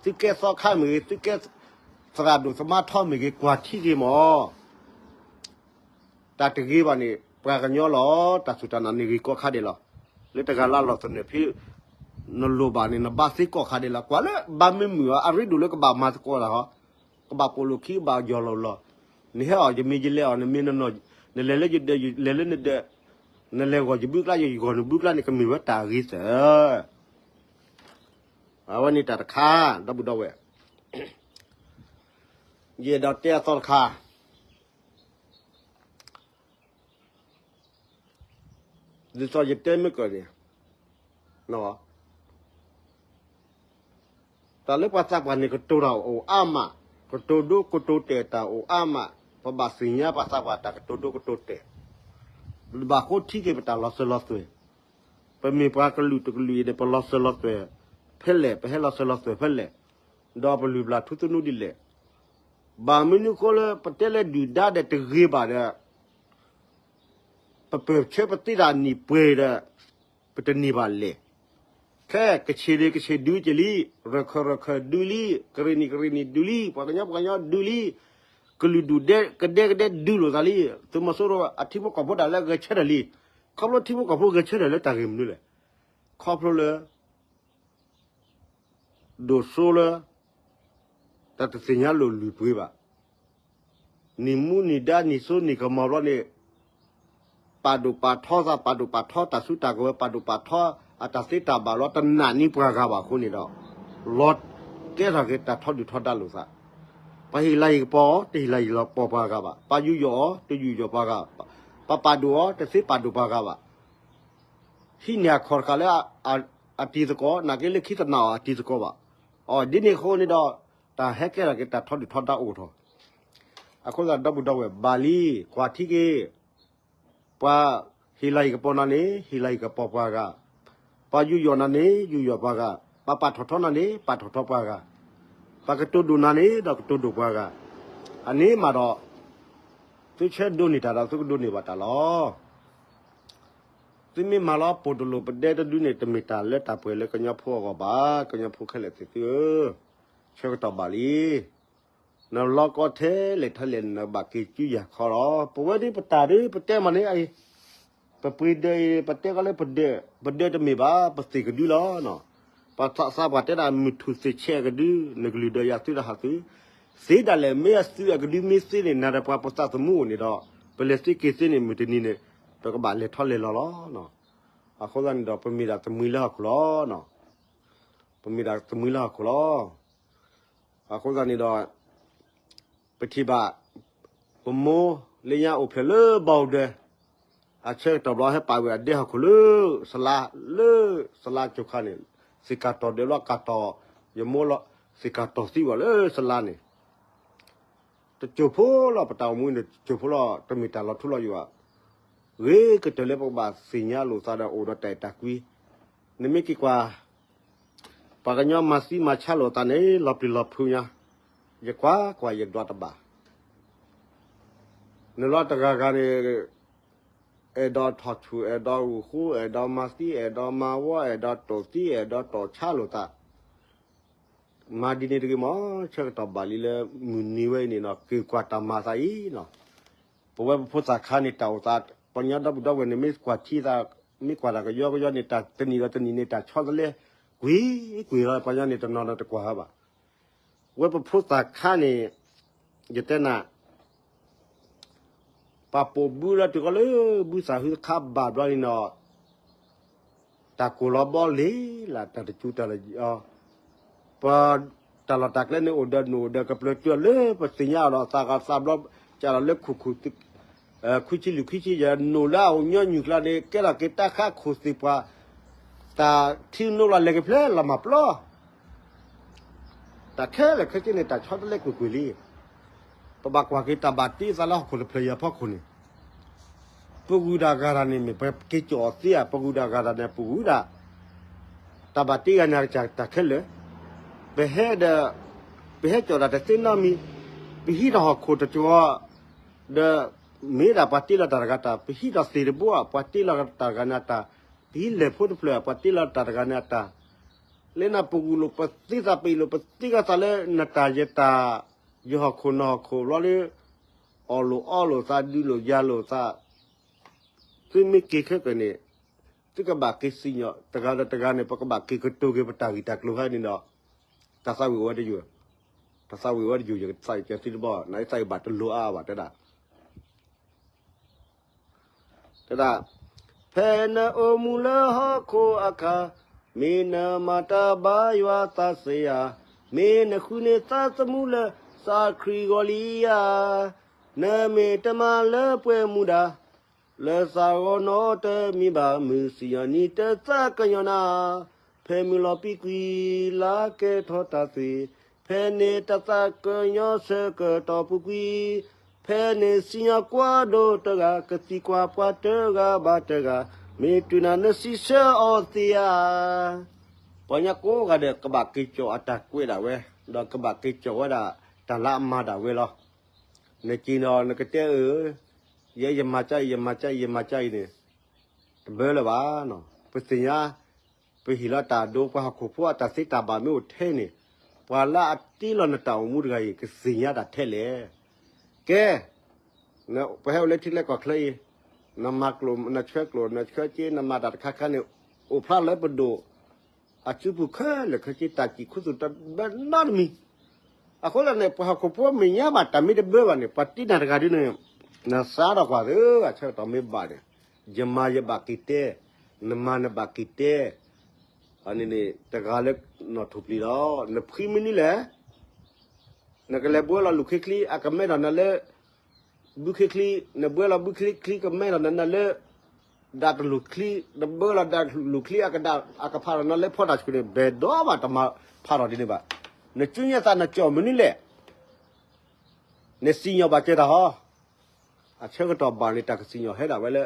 သုကဲသီခါမ့ၢ်ဂ့ၤ, သုကဲသရၣ်ဒိၣ်သမါထီမ့ၢ်ဂ့ၤ, ကွၢ်ထံဂ့ၤမး တၢ်တဂ့ၤဘၣ်န့ၣ် ပှၤကညီလီၤ. တၢ်စူၢ်တၢ်နာ်န့ၣ်ဂ့ၤကိးခါဒဲးလီၤ. လၢတဂၤလၢလီၢ်သနၢၣ်ဖဲ နလိၣ်ဘၣ်န့ၣ် နဘါသ့ကိးခါဒဲးလီၤ. ကွၢ်လၢဘါမ့ၢ်မုာ်အီၤ အရ့ဒိၣ်လၢကဘၣ်မၤသကိးတၢ်ဟီ, ကဘၣ်ပိာ်လိာ်ခံ ကဘၣ်ယီၢ်လီၤလီၤ, နဟဲအီၤယမ့ၢ်ယလဲၤအီၤ နမ့ၢ်နနီၢ်, နလဲၤလၢယဒၢး လဲၤလၢနဒၢး, နလဲၤဂီၢ်ယဘုကျါ ယဂီၢ်နဘုကျါန့ၣ် ကမ့ၢ်ဝဲတၢ်အဂ့ၤသၢ အဝဲန့ၣ်တၢ်တခါ, ဒီပုၢ်ဒီဝဲၢ်, ယအဲၣ်ဒိးတဲအသီတခါ, ဒ်သိးယတဲမ့ၢ်ကၢၢ်န့ၣ်, တၢ်လၢပှၤသးပှၢ်န့ၣ် ကတိၤတၢ်အိၣ်အါမး, ကတိၤဒိကတိၤတဲာ်တၢ်အိၣ်အါမး, ပဘၣ်သ့ၣ်ညါပှၤသးပှၢ်တၢ်ကတိၤဒိကတိၤတဲာ်, ပဘၣ်ဃိထံက့ၤပတၢ်လီၤစၢၤလီၤသွဲၣ်, ပမ့ၢ်ပှၤကလုာ်တကလုာ်အံၤန့ၣ် ပလီၤစၢၤလီၤသွဲၣ်ဖဲလဲၣ်, ပဟဲလီၤစၢၤလီၤသွဲၣ်ဖဲလဲၣ်, ဒီးပလုၢ်ပျၢ်ထူသနူဒ်လဲၣ်, ဘၣ်မနုၤဃိလၢပတဲလၢဒုၣ်ဒါဒီးတဂ့ၤဘၣ်ဒီး ပပၢၢ်ဆၢပသ့တၢ်နံၣ်ပှဲၤဒီး ပတန့ၢ်ဘၣ်လဲၣ်. ခဲကဆ့ၣ်န့ၣ်ကဆ့ၣ်ဒုးက့ၤလံ, ရခၢၣ်ရခၢၣ်ဒုးလံ, ကရ့ၣ်နံၣ်ကရ့ၣ်နံၣ်ဒုးလံ, ပှၤကညီပှၤကညီဒုးလံ, ကလုာ်ဒူၣ်ကဒဲကဒဲဒုးလိာ်သးလံ, သုးမီၤစိရိၤအထံဖိကီၢ်ဖိဒၣ်လဲာ်ဂဲၤဆၢထၢၣ်လံ, ခီဖျိထံဖိကီၢ်ဖိဂဲၤဆၢထၢၣ်လၢတၢ်ဂ့ၢ်မနုၤလဲၣ်, ခီဖျိလၢ ဒိၣ်စိလၢ တၢ်တသ့ၣ်ညါလိာ်လုၢ်ပှ့ၤဘၣ်. နံၣ်မူနံၣ်ဒါနံၣ်စိနံၣ်ကမီၤဘျီန့ၣ် ပာ်ဒိၣ်ပာ်ထီသး ပာ်ဒိၣ်ပာ်ထီတၢ်စုတၢ်ကဝဲၤ ပာ်ဒိၣ်ပာ်ထီအတၢ်သ့တၢ်ဘၣ်လီၤ တနာ်န့ၢ်ပှၤဂၤဘၣ်အဃိန့ၣ်ဒီး လီၤကဲထီၣ်က့ၤတၢ်ထီဒုၣ်ထီဒါလိာ်သး, ပဟ့ၣ်လၤဟ့ၣ်ကပီၤ တဟ့ၣ်လၤဟ့ၣ်ကပီၤပှၤဂၤဘၣ်, ပာ်ယူးယီၣ်အီၤ တယူးယီၣ်ပှၤဂၤ, ပာ်ပာ်ဒိၣ်အီၤ တသ့ပာ်ဒိၣ်ပှၤဂၤဘၣ်. ဟံးန့ၢ်အခီၣ်တဃာ်လၢ အတံၤသကိး နာ်က့လၢခံတနာ်အီၤအတံၤသကိးဘၣ်. အီၤဒ်န့ၣ်အဃိန့ၣ်ဒီး တၢ်ဟဲကဲထီၣ်က့ၤတၢ်ထီဒုၣ်ထီဒါအိၣ်ထီၣ်. အဃိသတးဒီပုၢ်ဒီဝဲၢ်ဘၣ်လံ ကွၢ်ထံက့ၤ, ပှၤဟ့ၣ်လၤဟ့ၣ်ကပီၤနၤန့ၣ် ဟ့ၣ်လၤဟ့ၣ်ကပီၤပှၤဂၤ, ပှၤယူးယီၣ်နၤန့ၣ် ယူးယီၣ်ပှၤဂၤ, ပှၤပာ်ထီၣ်ထီနၤန့ၣ် ပာ်ထီၣ်ထီပှၤဂၤ, ပှၤကတိၤဒိၣ်နၤန့ၣ်ဒီးကတိၤဒိၣ်ပှၤဂၤ, အန့ၣ်မးဒီး သုဆၢဒိးန့ၢ်တၢ်ဒီးသုကဒိးန့ၢ်ဘၣ်တၢ်လီၤ. သုမ့ၢ်မၤလီၤပိာ်တလိာ်ပဒဲတဒုန့ၣ် တမ့ၢ်တၢ်လၢတၢ်ပှဲၤလၢကညီဖိအဂီၢ်ဘၣ်. ကညီဖိခဲလၢာ်သ့ၣ်သုဧၢ, ဆၢကတီၢ်ဘၣ်လံ. နလီၤကီထဲလဲၣ်ထဲလဲၣ် နဘၣ်က့ၤစုယၤခီလီၤ. ပဝဲဒၣ်ပတၢ်ဒ်ပတဲမးန့ၣ်အံၤ, ပပှ့ၤဒၢးအံၤ ပတဲကီးလၢပဒၢး, ပဒၢးတမ့ၢ်ဘၣ် ပသ့ၣ်ကဒုလီၤ. ပှၤသးပှၢ်တဲဒၣ်မုၢ်ထူၣ်သ့ၣ်ဆဲးအကဒု, နကလုၢ်ဒၢးယၤသုတဟးသု, သ့ဒၣ်လဲာ် မ့ၢ်အသုးအကဒုမ့ၢ်သ့န့ၣ် နၤဒီးပှၤပသးသမူအိၣ်န့ၣ်ဒီး ပလဲၤသ့က့ၤသ့န့ၣ် မုၢ်တနံၤန့ၣ် ပကဘၣ်လဲၤထီၣ်လဲၤလီၤလီၤ. အဃိသတးန့ၣ်ဒီး ပမ့ၢ်ဒၣ်သမံလၢဟီၣ်ခိၣ်လီၤ. ပမ့ၢ်ဒၣ်သမံလၢဟီၣ်ခိၣ်လီၤ. အဃိသတးန့ၣ်ဒီး ပထံၣ်ဘၣ် ပမိၢ်လၢညါအိၣ်ဖျဲၣ်လၢဘီဒဲ, အဆၢကတီၢ်ဘျီဟဲပာ်ဝဲအဒဲဟီၣ်ခိၣ်လၢ စလါ, လၢစလါကၠိခါန့ၣ်, သ့ၣ်ကၢ်တီၢ်ဒဲးဘျီကၢ်တီၢ်, ယမိၢ်လီၤ, သ့ၣ်ကၢ်တီၢ်သံဝဲလၢစလါန့ၣ် တစိၢ်ဖိလီၤ ပတၢ်အိၣ်မူန့ၣ် တစိၢ်ဖိလီၤ တမ့ၢ်တၢ်လီၤထူလီၤယိာ်ဘၣ်. ဂ့ၤကတၢၢ်လၢပကဘၣ်သ့ၣ်ညါလိာ်သးဒီးအိၣ်ဒီးတၢ်အဲၣ်တၢ်ကွံ, နမ့ၢ်က့ၤကွၢ် ပှၤကညီမၤသံမၤဆါလိာ်သးန့ၣ် လီၤပျံၤလီၤဖုးညါ, ယကွၢ်ကွၢ်ယဒွးတဘၣ်, နလီၤတဂၤဂၤန့ၣ် အဲၣ်ဒိးထီၣ်ဆူၣ် အဲၣ်ဒိးဂုာ်ဃူ အဲၣ်ဒိးမၤသံ အဲၣ်ဒိးမၤဝီ အဲၣ်ဒိးတိာ်သံ အဲၣ်ဒိးတိာ်ဆါလိာ်သး မၤဒ်န့ၣ်တဂ့ၤမး, ဆၢကတီၢ်ဘၣ်လံလၢမုၢ်နံၤဝဲအံၤန့ၣ်နီၤ က့ၤကွၢ်တၢ်မၤသးအံၤနီၤ, ပဝဲပဖိသၣ်ခါန့ၣ် တၢ်အိၣ်သး ပှၤကညီဒီပုၢ်ဒီဝဲၢ်န့ၣ် မ့ၢ်ကွၢ်ထံသး မ့ၢ်ကွၢ်တၢ်ကယီကယီန့ၣ် တၢ်တနံၤဒီးတနံၤန့ၣ် တၢ်ဆီတလဲ ကွံာ်ကွံာ်လီၤ ပှၤကညီန့ၣ် တနီၤနီၤတကွၢ်ဟဲဘၣ်. ဝဲပဖိသၣ်ခါန့ၣ် ယတဲနၤ ပှၤပိာ်ဘုလၢတုၤဃီလၢ ဘုသၣ်ဟုတခါဘၣ်ဘျီန့ၣ်နီၤ တၢ်ကိၢ်လီၤဘီလ့ၤလၢတၢ်တစူၤတၢ်လၢ ပတၢ်လီၢ်တၢ်ကျဲန့ၣ် အိၣ်ဒီးနိၣ်အိၣ်ဒီးကပျၢၤတုၤလၢပသ့ၣ်ညါအီၤဒီးသးဂၤသးဘျီ ကးလီၤလၢခိၣ်ခိၣ် ခွံဆံလွံၢ်ခွံဆံယဲၢ် နိၣ်လၢအအိၣ်ညီနုၢ်ကျါန့ၣ် ကဲထီၣ်က့ၤတၢ်ဃးခိၣ်သ့ၣ်ပှၤ တၢ်ထံနိလီၤလဲၤက့ၤဖျဲလီၤမၢ်ပျီ တၢ်ခဲလၢာ်ခဲဆ့န့ၣ် တၢ်ဆီတလဲကွ့ၢ်ကွ့ၢ်လံ. ပဘၣ်ကွၢ်က့ၤတၢ်ဘၣ်တ့သးလၢဟီၣ်ခိၣ်တဖျၢၣ်အံၤအဖီခိၣ်န့ၣ် ပဂုၤဒၣ်ဂၤဒၣ်န့ၣ် မ့ၢ်ပက့ၤကၠီၣ်အီၤသ့ဧါ, ပဂုၤဒၣ်ဂၤဒၣ်န့ၣ် ပဂုၤဒၣ် တၢ်ဘၣ်တ့ဂၤန့ၣ် အကစၢ်တၢ်ခဲလၢာ်, ပဟဲဒီး ပဟဲကၠီၣ်ဒၣ်တသ့နီတမံၤ, ပဟံးထီၣ်ဟီၣ်ခိၣ်တကီၢ် ဒီး မ့ၢ်ဒၣ်ပှၤတ့လီၤတၢ်တဂၤတၢ်, ပဟံးထီၣ်သ့ၣ်တဘိဧါ ပှၤတ့လီၤတၢ်တဂၤန့ၣ်အတၢ်, ပဟံးလဲၤဖိတဖျၢၣ် ပှၤတ့လီၤတၢ်တဂၤန့ၣ်အတၢ်, လၢနပဂုာ်လိာ်ပသ့သး ပအ့ၣ်လိာ်ပသ့ကသးလၢနတၢ်ယတၢ်, ယဟီၣ်ခိၣ်နဟီၣ်ခိၣ်ဘျီလၢ အီၣ်လိာ်အီလိာ်သး ဒုးလိာ်ယၤလိာ်သး သုမ့ၢ်က့ၤခဲကၢၣ်န့ၣ် သုကဘၣ်က့ၤစံၣ်ညီၣ် တဂၤဒီးတဂၤန့ၣ် ပကဘၣ်က့ၤကတိၤက့ၤပတၢ်ဂ့ၢ်တၢ်ကျိၤဖဲန့ၣ်ဒီး တၢ်သးဝံၣ်အိၣ်ဝဲတယုၢ်, တၢ်သးဝံၣ်အိၣ်ဝဲတယုၢ် ယကသးဝံၣ်ကဲသုတဘီ နသးဝံၣ်ဘၣ်တလိၤအါဘၣ်တဲဒၣ် တဲဒၣ်, ဖဲနအိၣ်မူလၢဟီၣ်ခိၣ်အခါ, မ့ၢ်နမၤတၢ်ဘါယွၤသးစ့ဧါ, မ့ၢ်နဃုန့ၢ်သးသမူလၢ သးခရံာ်ဂီၢ်လံဧါ, နမ့ၢ်တမၤလၢပှဲၤမူဒါ လၢသးဂီၢ်နီတမံၤဘၣ် မုၢ်စံၣ်ညီၣ်နံၤတသးကညီၤနၤ, ဖဲမုၢ်လီၤပံာ်ကွံာ်လၢကဲထီၣ်တၢ်သွံၣ်, ဖဲန့ၣ်တၢ်သးကညီၤဆၢကတီၢ်ပူၤကွံာ်, ဖဲန့ၣ်စံၣ်ညီၣ်ကွၢ်ဒိၣ်တဂၤ ကသံကွၢ်ပှၤတဂၤဘၣ်တဂၤ, မ့ၢ်တုၤနၤနစံးဆၢအီၤသ့ဧါ. ပှၤကညီကိးဂၤဒဲး ကဘၣ်က့ၤကၠီၣ်အတၢ်ကွဲးဒၣ်ဝဲ, ဒီးကဘၣ်က့ၤကၠီၣ်ဝဲဒၣ်တၢ်လၢအမၤဒၣ်ဝဲလီၤ. နက့ၤနီၤ နကတဲအၢ, ယဲယမၤကါအံၤ ယမၤကါအံၤ ယမၤကါအံၤန့ၣ်, တဘၢလၢၤဘၣ်နီၤ. ပသ့ၣ်ညါ ပဟ့ၣ်လီၤတၢ်ဒိ ပှၤဟီၣ်ခိၣ်ဖိအတၢ်သ့တၢ်ဘၣ်မ့ၢ်အိၣ်ထဲန့ၣ်, ပှၤလၢအတ့လီၤနတၢ်အိၣ်မူတဂၤအံၤ ကသ့ၣ်ညါတၢ်ထဲလဲၣ်. ကဲ, ပဟဲအိၣ်လၢထံကျဲကီၢ်ချၢအံၤ, နမၤကျိာ် နဆှၢကျိာ် နဆှၢက့ နမၤတၢ်တခါခါန့ၣ်, အိၣ်ဖျါလၢပဒိၣ် အစုပူၤခဲလၢာ်ခဲဆ့ တၢ်စံၣ်ခူသူၣ်တဘၢနီတမံၤ. အဃိသတးန့ၣ် ပှၤဟီၣ်ခိၣ်ဖိမဲာ်ညါဘၣ် တၢ်မ့ၢ်တဘၢဘၣ်န့ၣ် ပှၤတ့နၤတဂၤဒ်န့ၣ်, နစးထီၣ်ကွၢ်သ့ အဆၢကတီၢ်မ့ၢ်ဘၣ်န့ၣ်, ယမၤယဘၣ်က့ၤတဲ, နမၤနဘၣ်က့ၤတဲ, အန့ၣ်န့ၣ် တဂၤလၢနီၣ်ထိၣ်ပျံၤလီၤ. နဖှံမနုၤလဲၣ် နကလဲၤဘှဲလီၤလူၢ်ခ့ချံ အကမဲထီၣ်နၤလၢ ဘုခ့ချံ, နဘှဲလီၤဘုခ့ချံ ကမဲထီၣ်နၤလၢ ဒၣ်တလူၢ်ချံ, နဘှဲလီၤဒၣ်လူၢ်ချံ အကဒၣ် အကဖးထီၣ်နၤလၢဖီတၢ်ဆူၣ်န့ၣ် ဘဲၣ်ဒီးဘၣ်တမၤဖးထီၣ်ဒ်န့ၣ်ဘၣ်. နစုညါသးနကၠီၣ်မနုၤလဲၣ်. နစံၣ်ညီၣ်ဘၣ်ကဲတၢ်ဟီ, အဆၢကတီၢ်ဘၣ်န့ၣ် တၢ်ကစံၣ်ညီၣ်ဟဲဒၣ်ဝဲလၢ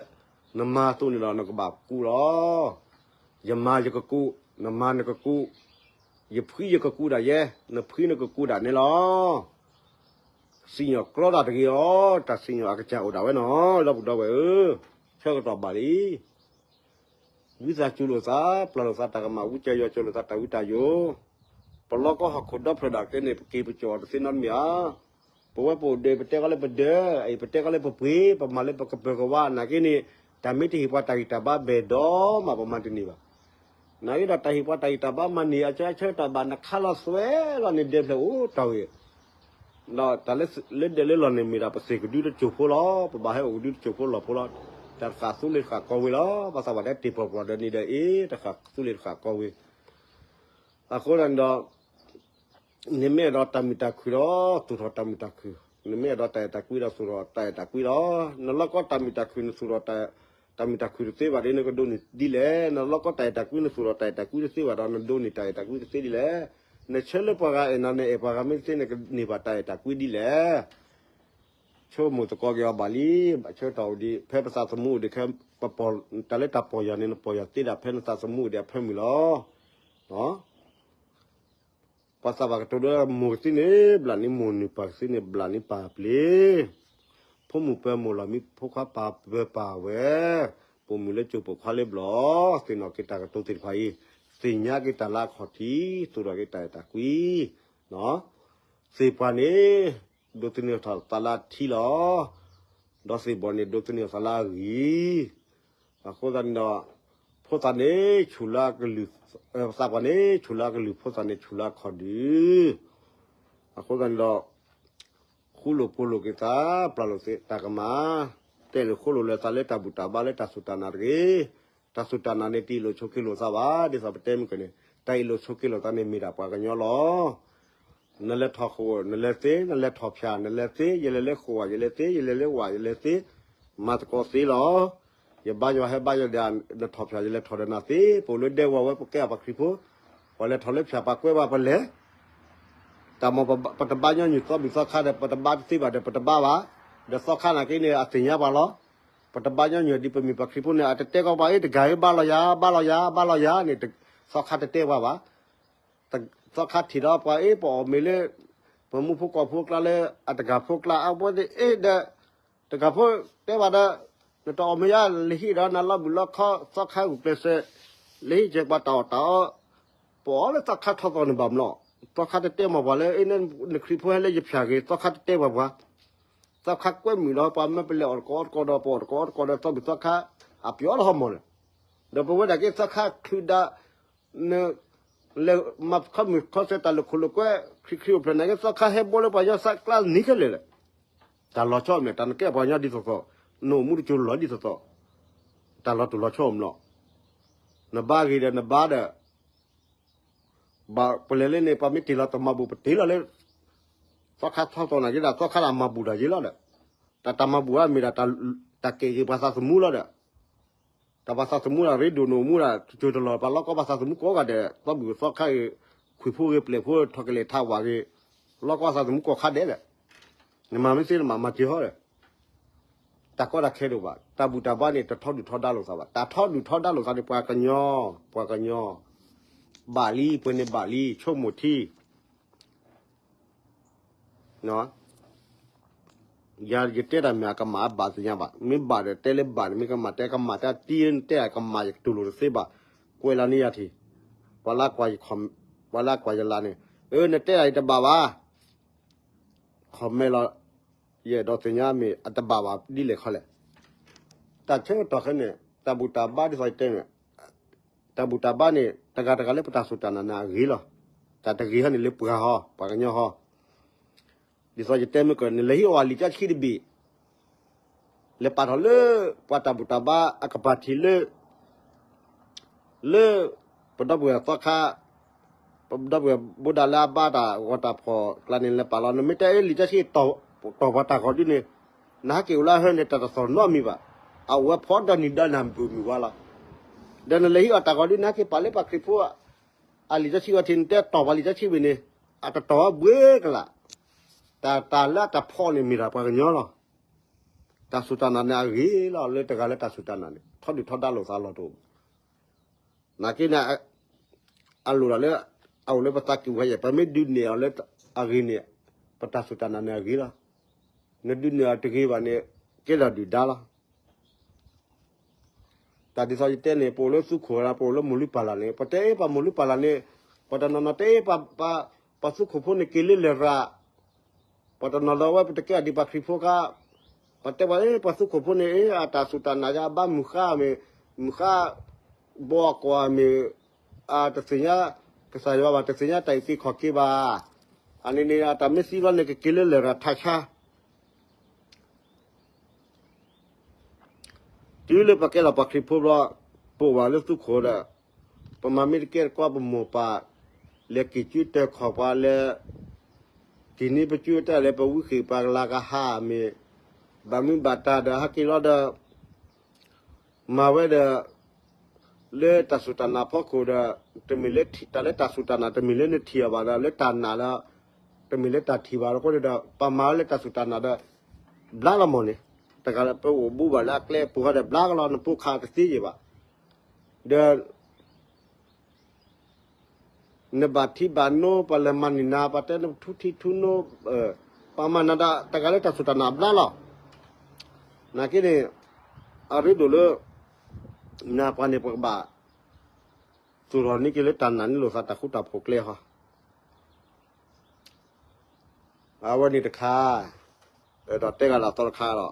နမၤအသိးန့ၣ်ဒီး နကဘၣ်ကူးလီၤ. ယမၤယကကူး, နမၤနကကူး, ယဖှံယကကူးဒၣ်ယဲ, နဖှံနကကူးဒၣ်န့ၣ်လီၤ. စံၣ်ညီၣ်ကြီတၢ်တဂ့ၤအီၤ, တၢ်စံၣ်ညီၣ်အကစၢ်အိၣ်ဒၣ်ဝဲနီၤ, ဒီပုၢ်ဒီဝဲၢ်ဧၢ, ဆၢကတီၢ်ဘၣ်လံ. ဝံသးစူၤလိာ်သး, ပျၢ်လိာ်သးတၢ်ကမၣ်, ဝံကၢ်ယွၤကၠီၤလိာ်သးတၢ်ဝံတၢ်ယိာ်, ပလီကီဟီၣ်ခိၣ်ဒီဖျၢၣ်ဒၣ်ကဲန့ၣ် ပက့ၤပကၠီၣ်အီၤတသ့နီတမံၤဧါ. ပဝဲပအိၣ်ဒၢး ပတဲကီလၢပဒၢး, အံၤပတဲကီလၢပပှ့ၤ, ပမၤလၢပကပၢၤကဝါ, နာ်က့န့ၣ် တၢ်မ့ၢ်တဟ့ၣ်ပှၤတၢ်ဂံၢ်တၢ်ဘါဘဲၣ်ဒီးမး ပမၤတန့ၢ်ဘၣ်. နာ်က့ဒီးတၢ်ဟ့ၣ်ပှၤတၢ်ဂံၢ်တၢ်ဘါမၤန့ၢ် အဆၢဆၢတၢ်ဘၣ် နခါလီၤသွဲလီၤန့ၣ် ဒဲဖျၢၣ်အိၣ်တီၢ်ဂ့ၤ ဒီးတၢ်လၢဒဲလၢလီၢ်န့ၣ် မ့ၢ်ဒၣ်ပသ့ၣ်ကဒုတစိၢ်ဖိလီၤ. ပဘၣ်ဟဲအိၣ်ကဒုတစိၢ်ဖိလီၢ်ဖိလီၤ. တၢ်တဃၣ်သူလ့ၤတဃၣ်ကီဝ့ၤလီၤ. ဘၣ်ဆၣ်ဘၣ်တဲတ့ၢ်ပီၢ်ပှၢ်ဒီးန့ၣ်ဒီးအ့ၣ် တဃၣ်သူလ့ၤတဃၣ်ကီဝ့ၤ. အဃိန့ၣ်ဒီး နမ့ၢ်အဲၣ်ဒိးတၢ်မုာ်တၢ်ခုၣ်ဒီး သူၣ်ထီၣ်တၢ်မုာ်တၢ်ခုၣ်, နမ့ၢ်အဲၣ်ဒိးတၢ်အဲၣ်တၢ်ကွံဒီး သူၣ်ထီၣ်တၢ်အဲၣ်တၢ်ကွံလီၤ. နလီၢ်ကီတၢ်မုာ်တၢ်ခုၣ် နသူၣ်ထီၣ်တၢ်မုာ်တၢ်ခုၣ်တသ့ဘၣ်ဒီး နကဒိးန့ၢ်ဒ်လဲၣ်. နလီၢ်ကီတၢ်အဲၣ်တၢ်ကွံ နသူၣ်ထီၣ်တၢ်အဲၣ်တၢ်ကွံတသ့ဘၣ်ဒီး နဒိးန့ၢ်တၢ်အဲၣ်တၢ်ကွံတသ့ဒ်လဲၣ်. နဆၢလၢပှၤဂၤအဲၣ်နၤ နအဲၣ်ပှၤဂၤမ့ၢ်တသ့ နကန့ၢ်ဘၣ်တၢ်အဲၣ်တၢ်ကွံဒ်လဲၣ်. ဆိကမိၣ်သကိးက့ၤအီၤဘၣ်လံ, ဘၣ်ဆၢကတီၢ်အိၣ်ဒံး ဖဲပသးသမူအိၣ်ဒံးခဲ, ပတၢ်လၢတၢ်ပီၢ်ယၢ်န့ၣ် နပီၢ်ယၢ်သ့ဒၣ်ဖဲနသးသမူအိၣ်ဒံးအဖၢမုၢ်လီၤ. ပှၤသးပှၢ်ကတိၤဒိမိၢ်ကသ့န့ၣ် ဘျၣ်န့ၢ်မိၢ်နုၢ် ပၢ်ကသ့န့ၣ် ဘျၣ်န့ၢ်ပၢ်ပျ့ၤ, ဖိမုၣ်ပၢ်မိၢ်လီၤမံ ဖိခွါပၢ်ပၢ်ပၢ်ဝဲ, ပိာ်မုၣ်လၢကၠိပိာ်ခွါလၢဘျီၣ်, သ့ၣ်နီၣ်က့ၤတၢ်ကတိၤသ့ၣ်တဖၣ်အံၤ, သ့ၣ်ညါက့ၤတၢ်လၢအခီၣ်ထံး, သိၣ်ထီၣ်က့ၤတၢ်အဲၣ်တၢ်ကွံ, သ့ၣ်ပှၢ်န့ၣ် ဒိးသန့ၤအီၤသးလၢအထံလီၤ. ဒီးသ့ၣ်ဘီၣ်န့ၣ် ဒိးသန့ၤအီၤသးလၢအဂံၢ်, အဃိသတးန့ၣ်ဒီး ဖိသၣ်န့ၣ်ဆူၣ်လၢအကလုၢ်, သးပှၢ်န့ၣ်ဆူၣ်လၢအကလုၢ်, ဖိသၣ်န့ၣ်ဆူၣ်လၢအခီၣ်ဒုး, အဃိသတးန့ၣ်ဒီး ဃူလိာ်ဖိးလိာ်က့ၤသး, ပျၢ်လိာ်သ့တၢ်ကမၣ်, တဲလိာ်ဃိလိာ်လၢသးလၢတၢ်ဘူၣ်တၢ်ဘါလၢတၢ်စူၢ်တၢ်နာ်တဂ့ၤ, တၢ်စူၢ်တၢ်နာ်န့ၣ် တအ့ၣ်လိာ်ဆိးက့လိာ်သးဘၣ်, ဒ်သိးပတဲမုၢ်ကန့ၣ် တၢ်အ့ၣ်လိာ်ဆိးက့လိာ်သးန့ၣ်မ့ၢ်ဒၣ်ပှၤကညီလီၤ. နလဲၤထီၣ်ဃိၣ် နလဲၤသ့, နလဲၤထီၣ်ဖၠၣ် နလဲၤသ့, ယလဲၤလၢဃိၣ်ဧါ ယလဲၤသ့, ယလဲၤလၢဝၣ် ယလဲၤသ့, မၤသကိးသ့လီၤ. ယဘါယွၤဟဲဘါယွၤဒီး နထီၣ်ဖၠၣ် ယလဲၤထီၣ်ဒီးနၤသ့, ပအိၣ်လၢဒဲဝဲဝဲ ပကဲအပှၤခရံာ်ဖိ, ပှၤလဲၤထီၣ်လၢဖၠၣ် ပှၤကွဲဘၣ်ပလဲၤ, တၢ်မ့ၢ်ပတဘါညီနုၢ်သီဘူၣ်သီခါဒီး ပတဘါတသ့ဘၣ်ဒီး ပတဘါဘၣ်, ဒီးသီခါနာ်က့န့ၣ် အသ့ၣ်ညါပှၤလီၤ. ပတဘါညီနုၢ်ဒ်ပမ့ၢ်ပှၤခရံာ်ဖိန့ၣ် အတတဲကီးပှၤအ့ၣ် တဂၤဧၢ ဘါလီၤယၤ ဘါလီၤယၤ ဘါလီၤယၤန့ၣ် သီခါတတဲပှၤဘၣ်. သီခါထံၣ်ဒီးပှၤအ့ၣ် ပအီၣ်မ့ၤလၢ ပမူဖိကီၢ်ဖိအကျါလၢ အတဂၤဖိအကျါ အဝဲသ့ၣ်အ့ၣ်ဒီး တဂၤဖိတဲဘၣ်ဒီး နတအီၣ်မ့ၤယါ လဲၤဟံၣ်ဒီးနလီၢ်ဘူးလီၢ်ခီ သီခါဂုာ်ကျဲးစၢး လဲၤဟံၣ်ကဲပှၤတၢ်အီၣ်တၢ်အီ, ပအီၣ်လၢသီခါထီၣ်သီန့ၣ်ဘၣ်မနီၤ, သီခါတတဲမ့ၢ်ပှၤလၢ အ့ၣ် နခရံာ်ဖိဟဲလၢယဖၠၣ်ဂ့ၤ သီခါတတဲပှၤပှၤ, သီခါကွဲမုာ်လီၤ ပှၤမ့ၢ်ပလဲၤအီၣ်တကိးအီတကိးဒီး ပအီၣ်တကိးအီတကိးဒီး သီဘူၣ်သီခါ အပျီလီၤဟီမီၢ်န့ၣ်, ဒီးပဝဲဒၣ်က့ၤသီခါချုးဒၣ် န လဲၤမၤခီမုၢ်ခီဆၢတၢ်လိာ်ခိၣ်လိာ်ကွဲ ခရံာ်ခရံာ်အိၣ်ဖျဲၣ်နာ်က့ သီခါဟဲဘီလၢပှၤကညီသးကျါနံၤခဲလၢာ်လဲၣ်, တၢ်လီၤဆီမ့ၢ် တၢ်နကဲပှၤကညီဒ်သိးသိး, နအိၣ်မူတကၠိလီၤဒ်သိးသိး, တၢ်လီၤတူၢ်လီၤဆီမ့ၢ်နီၤ, နဘါဂ့ၤဒီးနဘါဒီး ဘၣ်ပလဲၤလၢန့ၣ် ပှၤမ့ၢ်တ့ၢ်လီၤတၢ်မၤဘူၣ် ပတ့ၢ်လီၤလၢ သီခါထီၣ်သီနာ်က့ဒီး သီခါဒၣ်မၤဘူၣ်တၢ်ယ့လီၤဒီး, တၢ်တၢ်မၤဘူၣ်အမ့ၢ်ဒၣ် တၢ်ကဲက့ၤပှၤသးသမူလီၤဒီး တၢ်ပှၤသးသမူဒၣ်ရ့ဒိၣ်နအိၣ်မူဒၣ် ကၠိတလီၢ် ပှၤလီၢ်ကီၢ်ပှၤသးသမူကိးဂၤဒဲး သီဘူၣ်သီခါဂ့ၤ ခွံၣ်ဖိဂ့ၤ ပျဲၢ်ဖိ ထီၣ်ကလဲၤထးဝၣ်ဂ့ၤ လီၢ်ကီၢ်သးသမူကိးခါဒဲးဒီး နမၤမ့ၢ်သ့နမၤမၤစၢၤဟီဒီး တၢ်ကီတၢ်ခဲဒိၣ်ဘၣ် တၢ်ဘူၣ်တၢ်ဘါန့ၣ် တထီဒုၣ်ထီဒါလိာ်သးဘၣ် တၢ်ထီဒုၣ်ထီဒါလိာ်သးန့ၣ် ပှၤကညီ ပှၤကညီ ဘၣ်လံ ပှဲၤန့ၣ်ဘၣ်လံ ဆိကမိၣ်ထံ ယၤယတဲတၢ်မ့ၢ်အကမၣ်အဘၣ်သ့ၣ်ညါဘၣ် မ့ၢ်ဘၣ်ဒီးတဲလၢဘၣ်န့ၣ် မ့ၢ်ကမၣ်တဲကမၣ်တၢ်တံၢ် နတဲအကမၣ်ယကတူၢ်လိာ်တသ့ဘၣ် ကွဲးလီၤန့ၢ်ယၤထံၣ် ပှၤလၢကွၢ်ယ ပှၤလၢကွၢ်ယလၢ်န့ၣ် အၢ နတဲဒၣ်အံၤတဘၣ်ဘၣ် comment လီၤ ယအဲၣ်ဒိးသ့ၣ်ညါမ့ၢ်အတဘၣ်ဘၣ်ဒ်လဲၣ်ခီလဲၣ် တၢ်ဆၢကတီၢ်ခဲန့ၣ် တၢ်ဘူၣ်တၢ်ဘါဒ်သိးယတဲန့ၣ် တၢ်ဘူၣ်တၢ်ဘါန့ၣ် တဂၤတဂၤလၢပတၢ်စူၢ်တၢ်နာ်န့ၣ်အဂ့ၤလီၤ. တၢ်တဂ့ၤဟီန့ၣ်လၢပှၤဟီ ပှၤကညီဟီ ဒ်သိးယတဲမ့ၢ်ကီး နလဲၤဟံးအီၣ်အလံာ်တၢ်ဆံးတဘ့ၣ် လဲၤပာ်ထီၣ်လၢ ပှၤတၢ်ဘူၣ်တၢ်ဘါအကပၤထံးလၢ လၢ ပဒီပုၢ်ဝဲၢ်သီခါ ပဒီပုၢ်ဝဲၢ်ဘိးဒၣ်လၢအဘါတၢ်ဂီၤတၢ်ဖီၣ်ကျါန့ၣ် လဲၤပာ်လီၤ နမ့ၢ်တဲအ့ၣ်လံာ်တၢ်ဆံး တီၢ်ပှၤတၢ်ဂီၤဒုန့ၣ် နဟဲက့ၤအိၣ်လၢအဟၢန့ၣ် တၢ်တသီၣ်နီတမံၤဘၣ်. အအိၣ်ဝဲဖီဒီနံၤဒီနၤမုၢ်မုၢ်ဝါလီၤ. ဒီးနလဲၤဟံးအီၣ်တၢ်ဂီၤဒု နဟဲက့ၤပာ်လၢပှၤခရံာ်ဖိ အလံာ်တၢ်ဆံးဝဲထံး နတဲတီၢ်ပှၤလံာ်တၢ်ဆံးဝဲန့ၣ် အတတီၢ်ဝဲဘှ့ကလာ် တၢ်တၢ်လၢအတဖီၣ်န့ၣ်မ့ၢ်ဒၣ်ပှၤကညီလီၤ. တၢ်စူၢ်တၢ်နာ်န့ၣ်အဂ့ၤလီၤ လၢတဂၤလၢတၢ်စူၢ်တၢ်နာ်န့ၣ် ထီဒုၣ်ထီဒါလိာ်သးလီၤတအိၣ်ဘၣ်. နာ်က့န့ၣ် အလိၣ်ဒၣ်လၢ အအိၣ်လၢပသးကံၢ်ပူၤယဲၢ် ပမ့ၢ်ဒုးနဲၣ်အီၤလၢအဂ့ၤန့ၣ် ပတၢ်စူၢ်တၢ်နာ်န့ၣ်အဂ့ၤလီၤ. နဒုးနဲၣ်အီၤတဂ့ၤဘၣ်န့ၣ် ကဲထီၣ်ဒုၣ်ဒါလီၤ. တၢ်ဒ်သိးယတဲန့ၣ် ပအိၣ်လၢသူခိၣ်ဒီး ပအိၣ်လၢမိၢ်လုၢ်ပၢ်လၢ်န့ၣ် ပတဲပှၤမိၢ်လုၢ်ပၢ်လၢ်န့ၣ် ပှၤတနီၤနီၤတဲ ပှၤသူခိၣ်ဖိန့ၣ်က့ၤလၢလရာ် ပှၤတနီၤဒီးဝဲ ပတကဲအီၤဒ်ပှၤခရံာ်ဖိခါ ပှၤတဲပှၤ ပှၤသူခိၣ်ဖိန့ၣ် အတၢ်စူၢ်တၢ်နာ်ယါ ဘၣ်မုၢ်ဃါမ့ၢ် မုၢ်ဃါ ဘီအကွၢ်မ့ၢ် အတသ့ၣ်ညါ ကစၢ်ယွၤဘၣ် တသ့ၣ်ညါတၢ်အုၣ်က့ၤခီၣ်က့ၤဘၣ်. အန့ၣ်န့ၣ် အတၢ်မ့ၢ်သံဘျီန့ၣ် ကက့ၤလၢလရာ်ထးဆါ တုၤလၢပကဲထီၣ်ပှၤခရံာ်ဖိဘျီ ပအိၣ်ဘၣ်လၢသူခိၣ်ဒီး ပမၤမ့ၢ်တကဲတကွၢ်ပမိၢ်ပၢ် လဲၤက့ၤကၠူတဲခီၣ်ပှၤလဲၤ က့ၤန့ၢ်ပကၠူတဲလဲၤပဝံဃ့ၢ်ပှၤကလၤကဟါမ့ၢ် ဘၣ်မူဘၣ်တၢ်ဒီးဟဲက့ၤလီၤဒီး မၤဝဲဒီး လၢတၢ်စူၢ်တၢ်နာ်ဖီခိၣ်ဒီး တမ့ၢ်လၢတၢ်လၢတၢ်စူၢ်တၢ်နာ် တမ့ၢ်လၢနထံၣ်အီၤဘၣ်ဒီး လၢတၢ်နာ်ဒီး တမ့ၢ်လၢတၢ်ထံၣ်ဘၣ်ဒီး အဃိန့ၣ်ဒီး ပမၤဝဲလၢတၢ်စူၢ်တၢ်နာ်ဒီး ဘျါလီၤမၢ်န့ၣ်, တဂၤလၢပအိၣ်ဘူးဘၣ်လၢအကျဲအပူၤဃီဒီး ဘျါကလီၤ နပိာ်ခါတသ့ယံၤဘၣ်. ဒီး နဘၣ်ထံဘၣ်နိ ပှၤလဲၤမၤန့ၢ်နၤ ပှၤတဲနထူထံထူနိ, ပှၤမၤနၤဒၣ် တဂၤလၢတၢ်စူၢ်တၢ်နာ်ဘျါလီၤ. နာ်က့န့ၣ် အရ့ဒိၣ်လၢ နၤပှၤန့ၣ် ပကဘၣ် သူၣ်ထီၣ်န့ၢ်က့ၤလၢတၢ်နာ်န့ၢ်လိာ်သးတၢ်ဃူတၢ်ဖိးကျဲဟီ. အဝဲန့ၣ်တခါ, အဲၣ်ဒိးတဲဂၤလၢအသီတခါဒီး,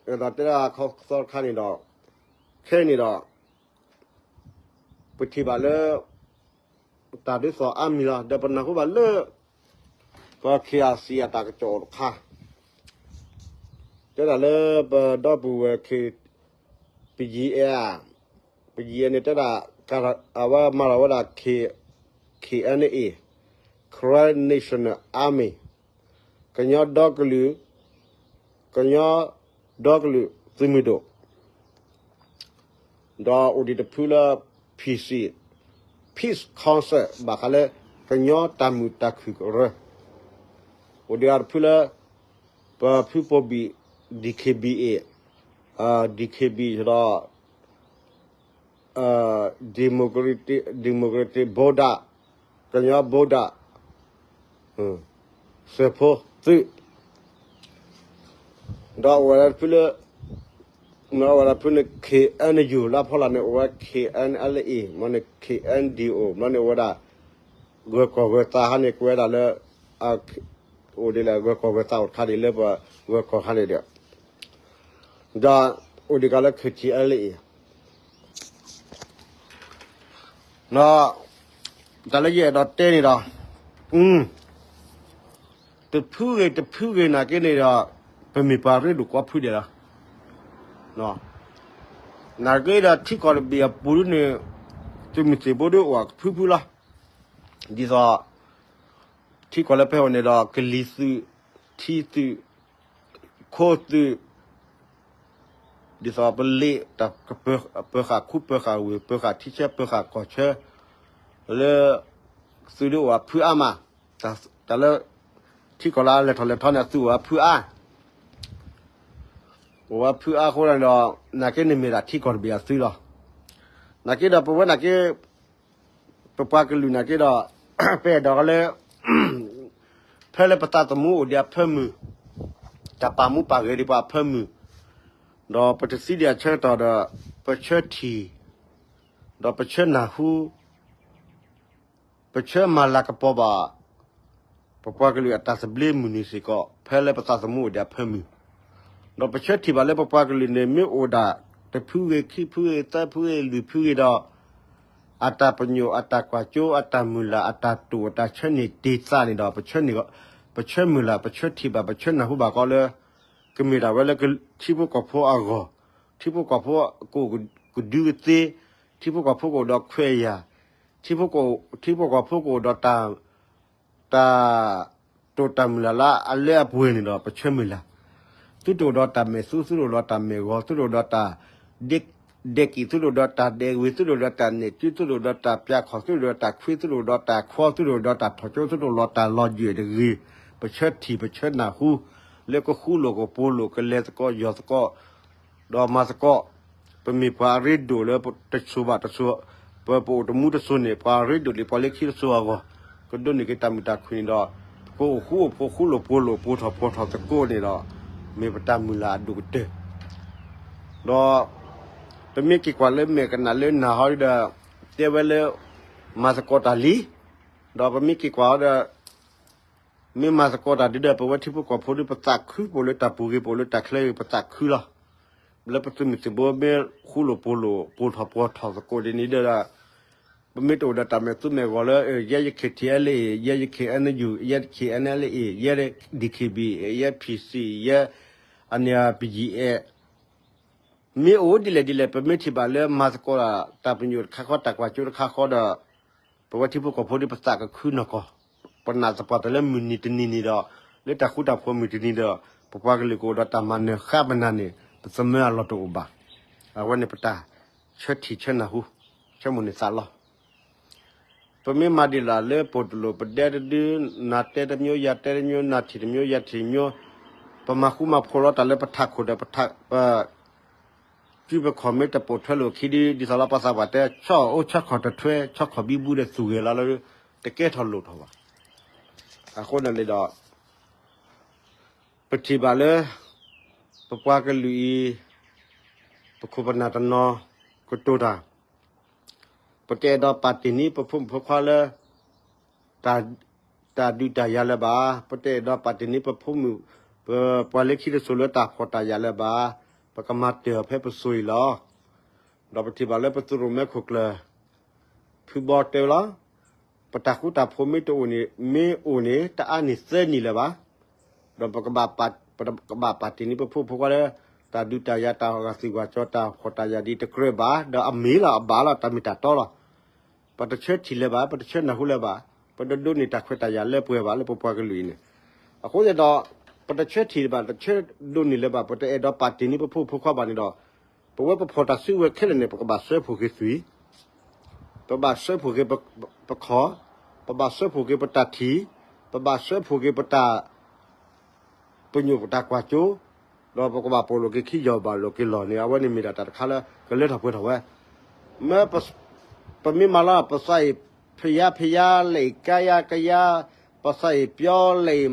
အဲၣ်ဒိးတဲဒၣ်ခီသီတခါန့ၣ်ဒီး, ခဲအံၤန့ၣ်ဒီး ပထံၣ်ဘၣ်လၢ တၢ်ဒ်သိးအါမံၤလီၤ. ဒီးပနၢ်ဟူဘၣ်လၢ ပ ခ့အစံး အတၢ်ကစီၣ်တခါ, တဲဒၣ်လၢပဒီပုၢ်ဝဲၢ် ခ့, ပယံၤအဲၣ်, ပယံၤအဲၣ်န့ၣ်တဲဒၣ် အဝဲမၤလီၤဝဲဒၣ် ခ့, KNA, Karen National Army, ကညီဒီကလုာ်, ကညီဒီကလုာ်သုးမုၢ်ဒိၣ် ဒီးအိၣ်ဒံးတဖုလၢ PC, Peace Council ဘၣ်ဃးလၢ ကညီတၢ်မုာ်တၢ်ခုၣ်ကရၢ, အိၣ်ဒံးတဖုလၢ ပဖုပိာ်ဘံၣ် DKBA, DKB ဒီး Democratic, Democratic ဗုဒ္ဓ, ကညီဗုဒ္ဓ, စၢၤဖိသုး, ဒီးအိၣ်ဝဲဒၣ်တဖုလၢ မ့ၢ်အိၣ်ဝဲဒၣ်ဖုန့ၣ် KNU လၢဖီလာ်န့ၣ် အိၣ်ဝဲ KNLA, မ့ၢ်န့ၣ် KNDO, မ့ၢ်န့ၣ်အိၣ်ဝဲဒၣ် ဂၢၢ်ကီၢ်ဂၢၢ်သးဟါန့ၣ် ကွဲးဒၣ်လၢ အိၣ်ဒ်လဲၣ် ဂၢၢ်ကီၢ်ဂၢၢ်သးအိၣ်တခါဒ်လၢပဂၢၢ်ကီၢ်ခါန့ၣ်ဒီး ဒီးအိၣ်ဒံးကလၢ KTLA အံၤ, တၢ်လၢယအဲၣ်ဒိးတဲန့ၣ်ဒီး တဖုဂ့ၤတဖုဂ့ၤနာ်က့န့ၣ်ဒီး ပမ့ၢ်ပှၤရ့ဒိၣ်ကိးဖုဒဲးလီၤ. နာ်က့ဒီးထံကီၢ်တဘ့ၣ်အပူၤဒ်န့ၣ် သုးမုၢ်သံၣ်ဘိဒ်အိၣ်ကဖုဖုလီၤ. ဒ်သိး ထံကီၢ်လၢပဟဲအိၣ်န့ၣ်ဒီး ကလံၤသုး, ထံသုး, ခိသုး, ဒ်သိးပလ့ၣ်, ပၢဃာ်ခူပၢဃာ်ဝ့ၢ် ပၢဃာ်ထံဆၢပၢဃာ်ကီၢ်ဆၢ, လၢ သုးဒ်အိၣ်အဖုအါမး, တၢ်လၢ ထံကီၢ်လၢအလဲၤထီၣ်လဲၤထီန့ၣ် အသုးအိၣ်အဖုအါ, အိၣ်အဖုအါအဃိဒီး နာ်က့န့ၣ်မ့ၢ်ဒၣ်ထံကီၢ်တဘ့ၣ်အသုးလီၤ. နာ်က့ဒီးပဝဲနာ်က့ ပပှၤကလုာ်နာ်က့ဒီး ပအဲၣ်ဒိးလၢ ဖဲလၢပသးသမူအိၣ်ဒံးအဖၢမုၢ်, တၢ်ပာ်မူပာ်ဂဲၤဒံးပှၤအဖၢမုၢ်, ဒီးပတသံဒံးအဆၢကတီၢ်ဒီး ပဆၢထံၣ်, ဒီးပဆၢနၢ်ဟူ, ပဆၢမၤလၤကပီၤဘၣ် ပပှၤကလုာ်အတၢ်သဘျ့မုၢ်နံၤစ့ၢ်ကီး ဖဲလၢပသးသမူအိၣ်ဒံးအဖၢမုၢ်, ဒီးပဆၢထံၣ်ဘၣ်လၢပပှၤကလုာ်န့ၣ် မ့ၢ်အိၣ်ဒၣ် တဖုဂ့ၤ ခံဖုဂ့ၤ သၢဖုဂ့ၤ လွံၢ်ဖုဂ့ၤဒီး အတၢ်ပညိၣ် အတၢ်ကွၢ်စိ အတၢ်မုၢ်လၢ် အတၢ်တိာ် အတၢ်ဆၢန့ၢ်တ့ၢ်သးန့ၣ်ဒီး ပဆၢမုၢ်လၢ် ပဆၢထံၣ်ဘၣ် ပဆၢနၢ်ဟူဘၣ်ကီးလၢ ကမ့ၢ်ဒၣ်ဝဲလၢထံဖိကီၢ်ဖိအဂီၢ်, ထံဖိကီၢ်ဖိကအိၣ်ကဒုကသ့, ထံဖိကီၢ်ဖိကအိၣ်ဒီးခွဲးယာ်, ထံဖိကီၢ်ဖိကအိၣ်ဒီးတၢ် တၢ်တိာ်တၢ်မုၢ်လၢ်လၢအလၢအပှဲၤန့ၣ်ဒီး ပဆၢမုၢ်လၢ်, သုတအိၣ်ဒီးတၢ်မဲာ်သူ, သုတအိၣ်ဒီးတၢ်မဲာ်ဂီၤ, သုတအိၣ်ဒီးတၢ်ဒဲကံၣ်, သုတအိၣ်ဒီးတၢ်ဒဲဝ့ၤ, သုတအိၣ်ဒီးတၢ်နဲၣ်စု, သုတအိၣ်ဒီးတၢ်ပၠးခီၣ်, သုတအိၣ်ဒီးတၢ်ခွ့, သုတအိၣ်ဒီးတၢ်ခွီ, သုတအိၣ်ဒီးတၢ်ထီၣ်ကၠိ, သုတအိၣ်ဒီးတၢ်လီၤယွဲၢ်တဂ့ၤ, ပဆၢထံၣ် ပဆၢနၢ်ဟူ လၢကဃူလိာ်ကပိာ်လိာ် ကလဲၤသကိးယီၤသကိး ဒီးမၤသကိး, ပမ့ၢ်ပှၤအရ့ဒိၣ်လၢတစိၤဘၣ်တစိၤ, ပပအိၣ်တမူတစိၤန့ၣ် ပှၤအရ့ဒိၣ်လံပှၤလၢခံတစိၤအဂီၢ်, ကဒိးန့ၢ်က့ၤတၢ်မုာ်တၢ်ခုၣ်န့ၣ်ဒီး, ပကအိၣ်ဃူအိၣ်ဖိးဃူလိာ်ပိာ်လိာ်ပိာ်ထီၣ်ပိာ်ထီၣ်သကိးန့ၣ်ဒီး, မ့ၢ်ပတၢ်မုၢ်လၢ်အဒိၣ်ကတၢၢ်, ဒီး ပမ့ၢ်က့ၤကွၢ်လၢမဲာ်ကနၣ်လၢနၢ်ဟီဒီး, တဲဝဲလၢ မၤသကိးတၢ်လံ, ဒီးပမ့ၢ်က့ၤကွၢ်အီၤဒီး မ့ၢ်မၤသကိးတၢ်ဒ်ဒီး ပဝဲထံဖိကီၢ်ဖိဒီး ပသးခု ပအိၣ်လၢတၢ်ပူၤဂ့ၤ ပအိၣ်လၢတၢ်ချၢဂ့ၤ ပသးခုလီၤ. လၢပသုးမုၢ်သံၣ်ဘိမ့ၢ်ဃူလိာ်ပိာ်လိာ် ပိာ်ထီၣ်ပိာ်ထီၣ်သကိးဒ်န့ၣ်ဒီး, ပမ့ၢ်တအိၣ်ဒီးတၢ်မဲာ်သူမဲာ်ဂီၤလၢ ယဲယ ခ့ထံအဲလ်အ့ၣ်, ယဲယ ခ့အဲနယူၣ်, ယဲ ခ့အဲနလ်အ့ၣ်, ယဲ ဒံၣ်ခ့ဘံၣ်, ယဲ ဖံၣ်စံၣ်, ယဲ အန့ၣ် ပယံၤအဲၣ် မ့ၢ်အိၣ်ဒ်လဲၣ်ဒ်လဲၣ် ပမ့ၢ်ထံၣ်ဘၣ်လၢမၤသကိးတၢ် တၢ်ပညိၣ်တခါဃီ တၢ်ကွၢ်စိတခါဃီဒီး, ပဝဲထံဖိကီၢ်ဖိဒီး ပသးကခုနီၢ်ကီၢ်, ပနာ်သပှၢ်တၢၢ်လၢမုၢ်နံၤတနံၤန့ၣ်ဒီး, လၢတၢ်ဃူတၢ်ဖိးမုၢ်တနံၤဒီး, ပပှၤကလုာ်ကအိၣ်ဒီးတၢ်မၤနၢၤဃါပနၢ်န့ၣ် ပသမၢအလီၢ်တအိၣ်ဘၣ်. အဝဲန့ၣ်ပတၢ်ဆၢထံၣ်ဆၢနၢ်ဟူ, ဆၢမုၢ်န့ၢ်သးလီ. ပမ့ၢ်မၤဒံးလၢ်လၢပိာ်တလိာ် ပဒဲတဒု, နၤတဲတမျိုး ယၤတဲတမျိုး, နၤထံၣ်တမျိုး ယၤထံၣ်တမျိုး, ပမၤဃူမၤဖိးလီၤတၢ်လၢပထးခိၣ်ဒီး ပထး, ပ, စုပခီၣ်မ့ၢ်တပိာ်ထွဲလိာ်ခံဒု, ဒ်သိးလၢပှၤသးပှၢ်တဲ ဆီအိၣ်ဆီခီၣ်တထွဲ ဆီခီၣ်ဘံဘူဒီးသူၣ်ဂဲၤလီၤလၢ တကဲထီၣ်လိၣ်ထီၣ်ဘၣ်. အဃိန့ၣ်န့ၣ်ဒီး ပထံၣ်ဘၣ်လၢ ပပှၤကလုာ်အံၤ ပခိၣ်ပနၢ်တနီၤကတိၤတၢ်, ပတအဲၣ်ဒိးပာ်တ့ၢ်န့ၢ်ပဖိမုၣ်ဖိခွါလၢ တၢ်, တၢ်ဒုးတၢ်ယၤလၢၤဘၣ်, ပတအဲၣ်ဒိးပာ်တ့ၢ်န့ၢ်ပဖိမုၣ်, ပပှၤလၢခံတစိၤလၢတၢ်ဖှီၣ်တၢ်ယာ်လၢၤဘၣ်, ပကမၤတၢ်ဖဲပစိၤအံၤလီၤ. ဒီးပထံၣ်ဘၣ်လၢပသုးရိၣ်မဲခိၣ်ကျၢၢ် ဖုဘီတဲဝဲလီၤ. ပတၢ်ဃူတၢ်ဖိးမ့ၢ်တအိၣ်န့ၣ် မ့ၢ်အိၣ်န့ၣ် တအါန့ၢ်သၢနံၣ်လၢၤဘၣ်. ဒီးပကဘၣ်ပာ်တ့ၢ်န့ၢ်ပဖိမုၣ်ဖိခွါလၢ တၢ်ဒုးတၢ်ယၤ တၢ်ဂာ်သံၣ်ဂာ်ကၠီ တၢ်ဖှီၣ်တၢ်ယာ်ဒ်တကြၢးဘၣ်, ဒီးအမ့ၢ်လီၤအဘၣ်လီၤ တၢ်မ့ၢ်တၢ်တီလီၤ. ပတဆၢထံၣ်လၢၤဘၣ်, ပတဆၢနၢ်ဟူလၢၤဘၣ်, ပတဒိးန့ၢ်တၢ်ခွဲးတၢ်ယာ်လၢပှဲၤဘၣ်လၢပပှၤကလုာ်အံၤန့ၣ်. အဃိသတးဒီး ပတဆၢထံၣ်လၢၤဘၣ်, တဆၢဒိးန့ၢ်လၢၤဘၣ်, ပတအဲၣ်ဒိးပာ်တ့ၢ်န့ၢ်ပဖိမုၣ်ဖိခွါဘၣ်န့ၣ်ဒီး ပဝဲပဖီၣ်တၢ်စုကဝဲၤခဲလၢာ်န့ၣ် ပကဘၣ်စၢဖှိၣ်က့ၤသွံၣ်, ပဘၣ်စၢဖှိၣ်က့ၤပခီၣ်, ပဘၣ်စၢဖှိၣ်က့ၤပတၢ်ထံၣ်, ပဘၣ်စၢဖှိၣ်က့ၤပတၢ် ပညိၣ်ပတၢ်ကွၢ်စိ, ဒီးပကဘၣ်ပိာ်လိာ်က့ၤခံယီၢ်ဘၣ်လိာ်က့ၤလီၢ်န့ၣ် အဝဲန့ၣ်မ့ၢ်ဒၣ်တၢ်တခါလၢ ကလၢထီၣ်ပှဲၤထီၣ်ဝဲ. မ့ၢ်ပ, ပမ့ၢ်မၤလီၤ ပသးအံၤ ဖယါဖယါ လဲၤအံၤကါယါကယါ, ပသးအံၤပျီ လဲၤအံ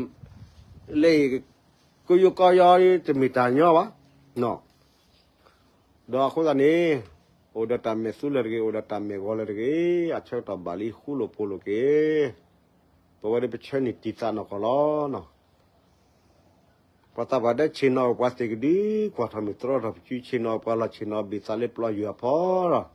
ၤ, လဲၤအံၤ ကယိကယီ တမ့ၢ်တၢ်ညီဘၣ်. ဒီးအဃိသတးန့ၣ် အိၣ်ဒီးတၢ်မဲာ်သူလၢာ်တဂ့ၤ, အိၣ်ဒီးတၢ်မဲာ်ဂီၤလၢာ်တဂ့ၤ, အဆၢကတီၢ်ဘၣ်လံ ဃူလိာ်ဖိးလိာ်က့ၤ, ပဝဲဒၣ်ပဆၢန့ၢ်တံၢ်သးနီၢ်ကီၢ်လီၤ. ပှၤသးပှၢ်တဲဆ့ၣ်နီၤအိၣ်ပှၤသ့ၣ်ကဒု, ကွၢ်ထီၣ်မ့ၢ်တြီထီၣ်ပစု, ဆ့ၣ်နီၤအိၣ်ပှၤလီၢ်, ဆ့ၣ်နီၤဘ့ၣ်သးလၢပျီယွၤဖီဒီ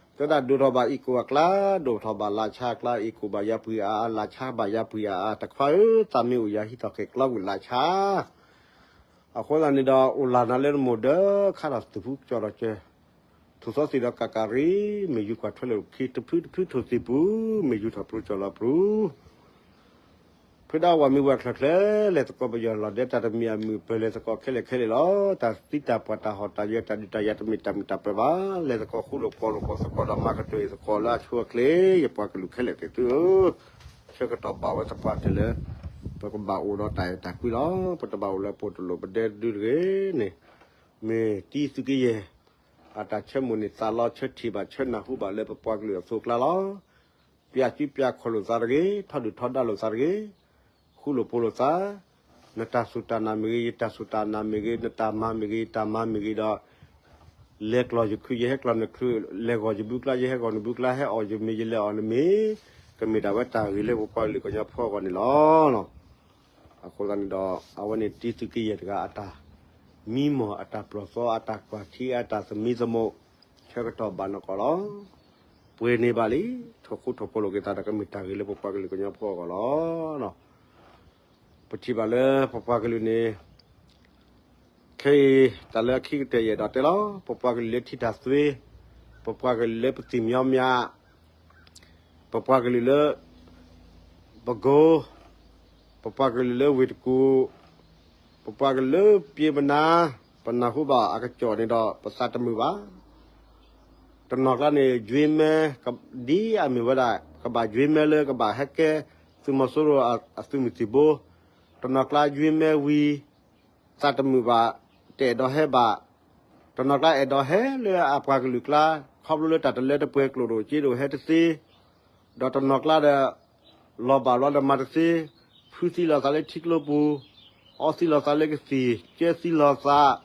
း, တဲဒၣ်ဒိၣ်ထီၣ်ဘၣ်အံၤကိၣ်အကျါ, ဒိၣ်ထီၣ်ဘၣ်လၢ်ဆါအကျါ, အံၤကိၣ်ဘၣ်ယၤပှံၤအါအါ, လၢ်ဆါဘၣ်ယၤပှံၤအါအါ, တခွါဧၢ, သးမ့ၢ်အိၣ်ယၤဟံးထီၣ်ဃ့ၢ်ကျီဝံၤလၢ်ဆါ အဃိသတးန့ၣ်ဒီး အိၣ်လၢ်နၤလၢနမိၢ်ဒီး ခါထီၣ်သ့ၣ်ဖူကၠီၣ်ဒီးကၢၤ, ထိၣ်သီသ့ၣ်ဒီးကးကးရံ, မ့ၢ်ယူၤကွၢ်ထွဲလၢခံ တဖုတဖုထိၣ်သ့ၣ်ပူၤ, မ့ၢ်ယူၤထီၣ်ပြူကၠီၣ်လီၤပြူ, ဖုဒၣ်ဝၤမ့ၢ်ဝၤချၢၣ်ချၢၣ်, လဲၤသကိးပယီၤလီၤဒဲး တၢ်တမံၤအမုာ်ပၢၤလဲၤသကိးခဲလၢာ်ခဲလၢာ်လီၤ. တၢ်သံတၢ်ပှၢ်တၢ်ဟီၣ်တၢ်ယၢၤတၢ်ဒုးတၢ်ယၤတမ့ၢ်တၢ်မုာ်တၢ်ပၢၤဘၣ်. လဲၤသကိးဃူလိာ်ဖိးလိာ်ဖိးသကိးဒီးမၤကတၢၢ်အံၤသကိးလၢအဆိအချ့, ယပှၤကလုာ်ခဲလၢာ်သ့ၣ်သုဧၢ, ဆၢကတီၢ်ဘၣ်ဝဲသပှၢ်တၢၢ်လၢ ပကဘၣ်အိၣ်ဒီးတၢ်အဲၣ်တၢ်ကွံလီၤ. ပတဘၣ်အိၣ်လၢပိာ်တလိာ်ပဒဲတဒုတဂ့ၤန့ၣ်, မ့ၢ်တံၤသုးက့ယဲၢ် အတၢ်ဆၢမိၣ်န့ၢ်သးလီ ဆၢထံၣ်ဘၣ်ဆၢနၢ်ဟူဘၣ်လၢပပှၤကလုာ်အသိးအကျါလီၤ. ပျၢ်စုပျၢ်ခီၣ်လိာ်သးတဂ့ၤ, ထီဒုၣ်ထီဒါလိာ်သးတဂ့ၤ, ဃူလိာ်ဖိးလိာ်သး, နတၢ်စူၢ်တၢ်နာ်မ့ၢ်ဂ့ၤ, ယတၢ်စူၢ်တၢ်နာ်မ့ၢ်ဂ့ၤ, နတၢ်မၤမ့ၢ်ဂ့ၤ, ယတၢ်မၤမ့ၢ်ဂ့ၤဒီး လဲၤကျီၢ်ယခု ယဟဲကျီၢ်နခု, လဲၤဂီၢ်ယဘုကျါ ယဟဲဂီၢ်နဘုကျါ, ဟဲအီၣ်ယမ့ၤ ယလဲၤအီၣ်နမ့ၤ, ကမ့ၢ်ဒၣ်ဝဲတၢ်ဂ့ၤလၢပပှၤကလုာ်ကညီဖိအဂီၢ်န့ၣ်လီၤ. အဃိသတးန့ၣ်ဒီး အဝဲန့ၣ်တံၤသုးက့ယဲၢ်တဂၤအတၢ်မံမီၢ် အတၢ်ပျီၢ်သီ အတၢ်ကွၢ်ထံ အတၢ်သမံသမိး ဆၢကတီၢ်ဘၣ်နီၢ်ကီၢ်လီၤ. ပှဲၤန့ၢ်ဘၣ်လံ, ထိၣ်ဃူထိၣ်ဖိးလိာ်က့ၤသးဒီး ကမ့ၢ်တၢ်ဂ့ၤလၢပပှၤကလုာ်ကညီဖိအဂီၢ်လီၤ. ပထံၣ်ဘၣ်လၢပပှၤကလုာ်န့ၣ် ခဲအံၤ တၢ်လၢအခံကတၢၢ်ယအဲၣ်ဒိးတဲလီၤ. ပပှၤကလုာ်လၢထံတၢ်သွ့, ပပှၤကလုာ်လၢပသံၣ်မံမၠး, ပပှၤကလုာ်လၢ ပကိ, ပပှၤကလုာ်လၢဝ့ၢ်တကူၣ်, ပပှၤကလုာ်လၢပျ့ၤပနါ, ပနၢ်ဟူဘၣ်အကစီၣ်န့ၣ်ဒီး ပသးတမုာ်ဘၣ်. တနီၤကျါန့ၣ် ယွ့မဲ ဒ်အမ့ၢ်ဝဲဒၣ် ကဘၣ်ယွ့မဲလၢကဘၣ်ဟဲကဲ သုးမီၤစိရိၤအသုးမုၢ်သံၣ်ဘိ, တနီၤကျါ ယွ့မဲဝံၤ သးတမုာ်ဘၣ်, တအဲၣ်ဒိးဟဲဘၣ်, တနီၤကျါအဲၣ်ဒိးဟဲလၢအပှၤကလုာ်ကျါ, ခီဖျိလၢတၢ်တလၢတပှဲၤ ကျိၣ်ဒိၣ်စ့ဒိၣ်ဟဲတသ့, ဒီးတနီၤကျါဒီး လီၤဘၣ်ဘျီဒီးမၤတသ့, ဖုသံလီၤသးလၢထံကျိပူၤ, အီသံလီၤသးလၢကသံၣ်, ကၢသံလီၤသး,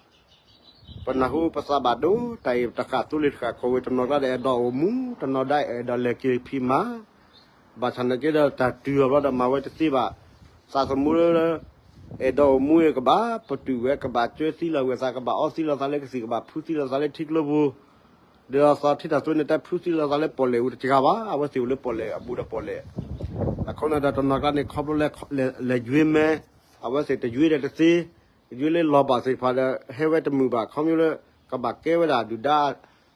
ပနၢ်ဟူပသးဘၣ်ဒိ, တၢ်အံၤတဃၣ်သိလ့ၣ်တဃၣ်ခီၣ်ဝဲ, တနီၤကျါဒီးအဲၣ်ဒိးအိၣ်မူ, တနီၤဒၣ်အဲၣ်ဒိးလဲၤက့ၤဖံးမၤ, ဘၣ်ဆၣ်နာ်က့ဒီးတၢ်တုၤအီၤဘျီဒီးမၤဝဲတသ့ဘၣ်. သးသမူလၢ အဲၣ်ဒိးအိၣ်မူအံၤကဘၣ်ပတုာ်ဝဲ, ကဘၣ်ကၢသံလီၤဝဲသး, ကဘၣ်အီသံလီၤသးလၢကသံၣ်, ကဘၣ်ဖုသံလီၤသးလၢထံကျိပူၤ, ဒီးသီထံတၢ်သွ့န့ၣ် တၢ်ဖုသံလီၤသးလၢပီၣ်လဲၣ်အူတစှၤဘၣ်, အဝဲသ့ၣ်အိၣ်လၢပီၣ်လဲၣ်အဘူးဒီးပီၣ်လဲၣ်. အဃိန့ၣ်ဒီးတနီၤကျါန့ၣ် ခီဖျိလၢလဲၤယွ့မဲ, အဝဲသ့ၣ်တယွ့ဒီးတသ့, ယွ့လၢလီၤဘၣ်သ့ၣ်တဖၣ်ဒီး ဟဲဝဲတမုာ်ဘၣ်, ခီဖျိလၢ ကဘၣ်ကဲဝဲဒၣ်ဒုၣ်ဒါ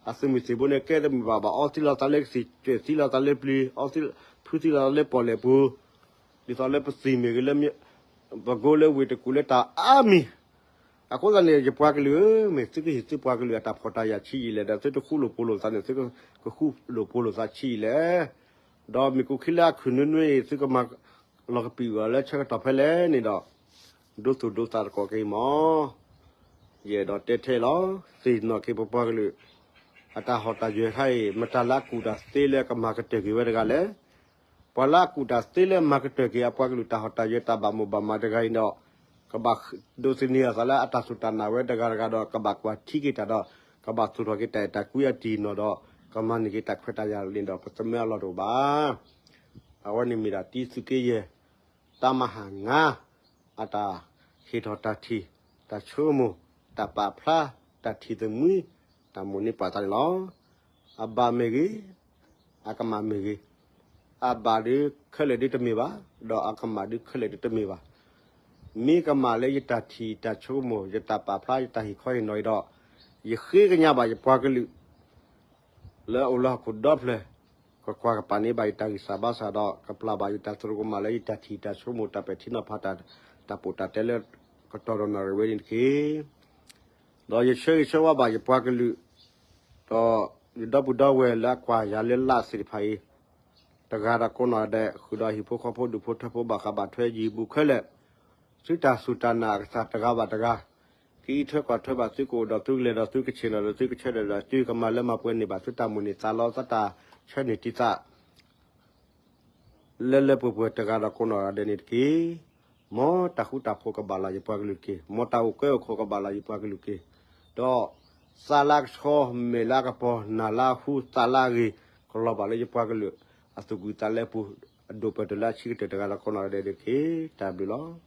အသုးမုၢ်သံၣ်ဘိန့ၣ် ကဲတမုာ်ဘၣ်, ဘၣ်အီသံလီၤသးလၢကသံၣ်, ကၢသံလီၤသးလၢပျံၤ, ဖုသံလီၤသးလၢပီၣ်လဲၣ်ပူၤ, ဒ်သိးလၢပသံၣ်မ့ၢ်ဂ့ၤ, ပကိလၢဝ့ၢ်တကူၣ်လၢတၢ်အါမံၤ. အဃိသတးန့ၣ် ယပှၤကလုာ်ဧၢ, မ့ၢ်သုကဟ့ၣ်သုပှၤကလုာ်အတၢ်ဖှီၣ်တၢ်ယာ်ဆံးယံာ်လဲၣ်, ဒီးသုတဃူလိာ်ဖိးလိာ်သးန့ၣ် သုကဃူလိာ်ဖိးလိာ်သးဆံးယံာ်လဲၣ်. ဒီးမ့ၢ်ကူခံလၢအခုၣ်နွဲၣ်နွဲၣ်အံၤ သုကမၤလီၤကပံာ်အီၤလၢဆၢကတီၢ်ဖဲလဲၣ်န့ၣ်ဒီး ဒိသူၣ်ဒိသးသကိးက့ၤမး. ယအဲၣ်ဒိးတဲထဲလီၤ. သ့ၣ်နီၣ်က့ၤပပှၤကလုာ် အတၢ်ဟီၣ်တၢ်ယၢၤခါအံၤ မတၤလၢအကူၣ်တၢ်သ့လၢကမၤကတၢၢ်က့ၤဝဲတဂၤလဲၣ်. ပှၤလၢအကူၣ်တၢ်သ့လၢမၤကတၢၢ်က့ၤအပှၤကလုာ်တၢ်ဟီၣ်တၢ်ယၢၤတၢ်ဘၣ်မိၣ်ဘၣ်မးတဂၤအံၤဒီး ကဘၣ်ဒိးသန့ၤအသးလၢအတၢ်စူၢ်တၢ်နာ်ဝဲတဂၤတဂၤဒီး ကဘၣ်ကွၢ်ထံက့ၤတၢ်ဒီး ကဘၣ်သူၣ်ထီၣ်က့ၤတၢ်အဲၣ်တၢ်ကွံအတံၢ်နီၢ်ဒီး ကမၤန့ၢ်က့ၤတၢ်ခွဲးတၢ်ယာ်လၢန့ၣ်ဒီးပသးမၢလီၤတအိၣ်ဘၣ်. အဝဲန့ၣ်မ့ၢ်ဒၣ်တံသုးက့ယဲၢ် တၢ်မၤဟၣ်ငါ အတၢ်ဟ့ၣ်ထီၣ်တၢ်ထံၣ် တၢ်ဆိကမိၣ် တၢ်ပာ်ဖျါ တၢ်ထံၣ်သမှံ တၢ်မိၣ်န့ၢ်ပာ်သးန့ၣ်လီၤ. အဘၣ်မ့ၢ်ဂ့ၤ အကမၣ်မ့ၢ်ဂ့ၤ, အဘၣ်ဒုးခဲလၢာ်ဒုးတမ့ၢ်ဘၣ်, ဒီးအကမၣ်ဒုးခဲလၢာ်ဒုးတမ့ၢ်ဘၣ်. မ့ၢ်ကမၣ်လၢယတၢ်ထံၣ်တၢ်ဆိကမိၣ် ယတၢ်ပာ်ဖျါ ယတၢ်ဟ့ၣ်ခီဟ့ၣ်နီၤအံၤဒီး ယဃ့ကညးဘၣ်ယပှၤကလုာ် လၢအအိၣ်လၢဟီၣ်ခိၣ်ဒီဖျၢၣ် ကကွၢ်ကပာ်န့ၢ်ဘၣ်ယတၢ်ဂံၢ်စၢ်ဘါစၢ်ဒီး ကပျၢ်ဘၣ်ယတၢ်သရူးကမၣ်လၢယတၢ်ထံၣ်တၢ်ဆိကမိၣ် တၢ်ပဲာ်ထံနီၤဖး တၢ်ပိာ်တၢ်တဲလၢကတီၢ်ဒီးနၣ်ရံၣ်ဝဲန့ၣ်တက့ၢ်. ဒီးယဆၢဂ့ၤဆၢဝါဘၣ်ယပှၤကလုာ် ဒီးယဒီပုၢ်ဒီဝဲၢ်လၢအကွၢ်ယၤလၢ live သ့ၣ်တဖၣ်အံၤ တဂၤဒီးကိးနီၢ်ဒဲး ဃုာ်ဒီးဟံၣ်ဖိဃီဖိဒူၣ်ဖိထၢဖိဘၣ်ဃးဘၣ်ထွဲယံၤဘူးခဲလၢာ်, သုတၢ်စူၢ်တၢ်နာ်အကစၢ်တဂၤဘၣ်တဂၤ ကအံးထွဲကွၢ်ထွဲဘၣ်သုကအိၣ်ဒီးသုကလဲၤဒီးသုကဆ့ၣ်နီၤဒီးသုကဆၢထၢၣ်ဒီးသုကမၤလၢမၤပှဲၤန့ၢ်ဘၣ်သုတၢ်မိၣ်န့ၢ်သးလီသတးဆၢန့ၢ်တံၢ်သး လၢလၢပှဲၤပှဲၤတဂၤဒီးကိးနီၢ်ဂၤဒဲးန့ၣ်တက့ၢ်. မ်တၢ်ဃူတၢ်ဖိးကဘၣ်လၢ်ယပှၤကလုာ်တက့ၢ်. မ်တၢ်အိၣ်ကဲအိၣ်ခိးကဘၣ်လၢ်ယပှၤကလုာ်တက့ၢ်. ဒီးသးလၢအကဆှီ မဲာ်လၢအကပီၤ နၢ်လၢအဟူ သးလၢအဂ့ၤ ကလီၤဘၣ်လၢယပှၤကလုာ် အသူၣ်ကံၢ်သးလဲပူၤ အဒိၣ်ပၢၢ်တၢ်လၢအဆံးကတၢၢ်တဂၤဒီးကိးနီၢ်ဂၤဒဲးန့ၣ်တက့ၢ်. တၢ်ဘျုးလီၤ.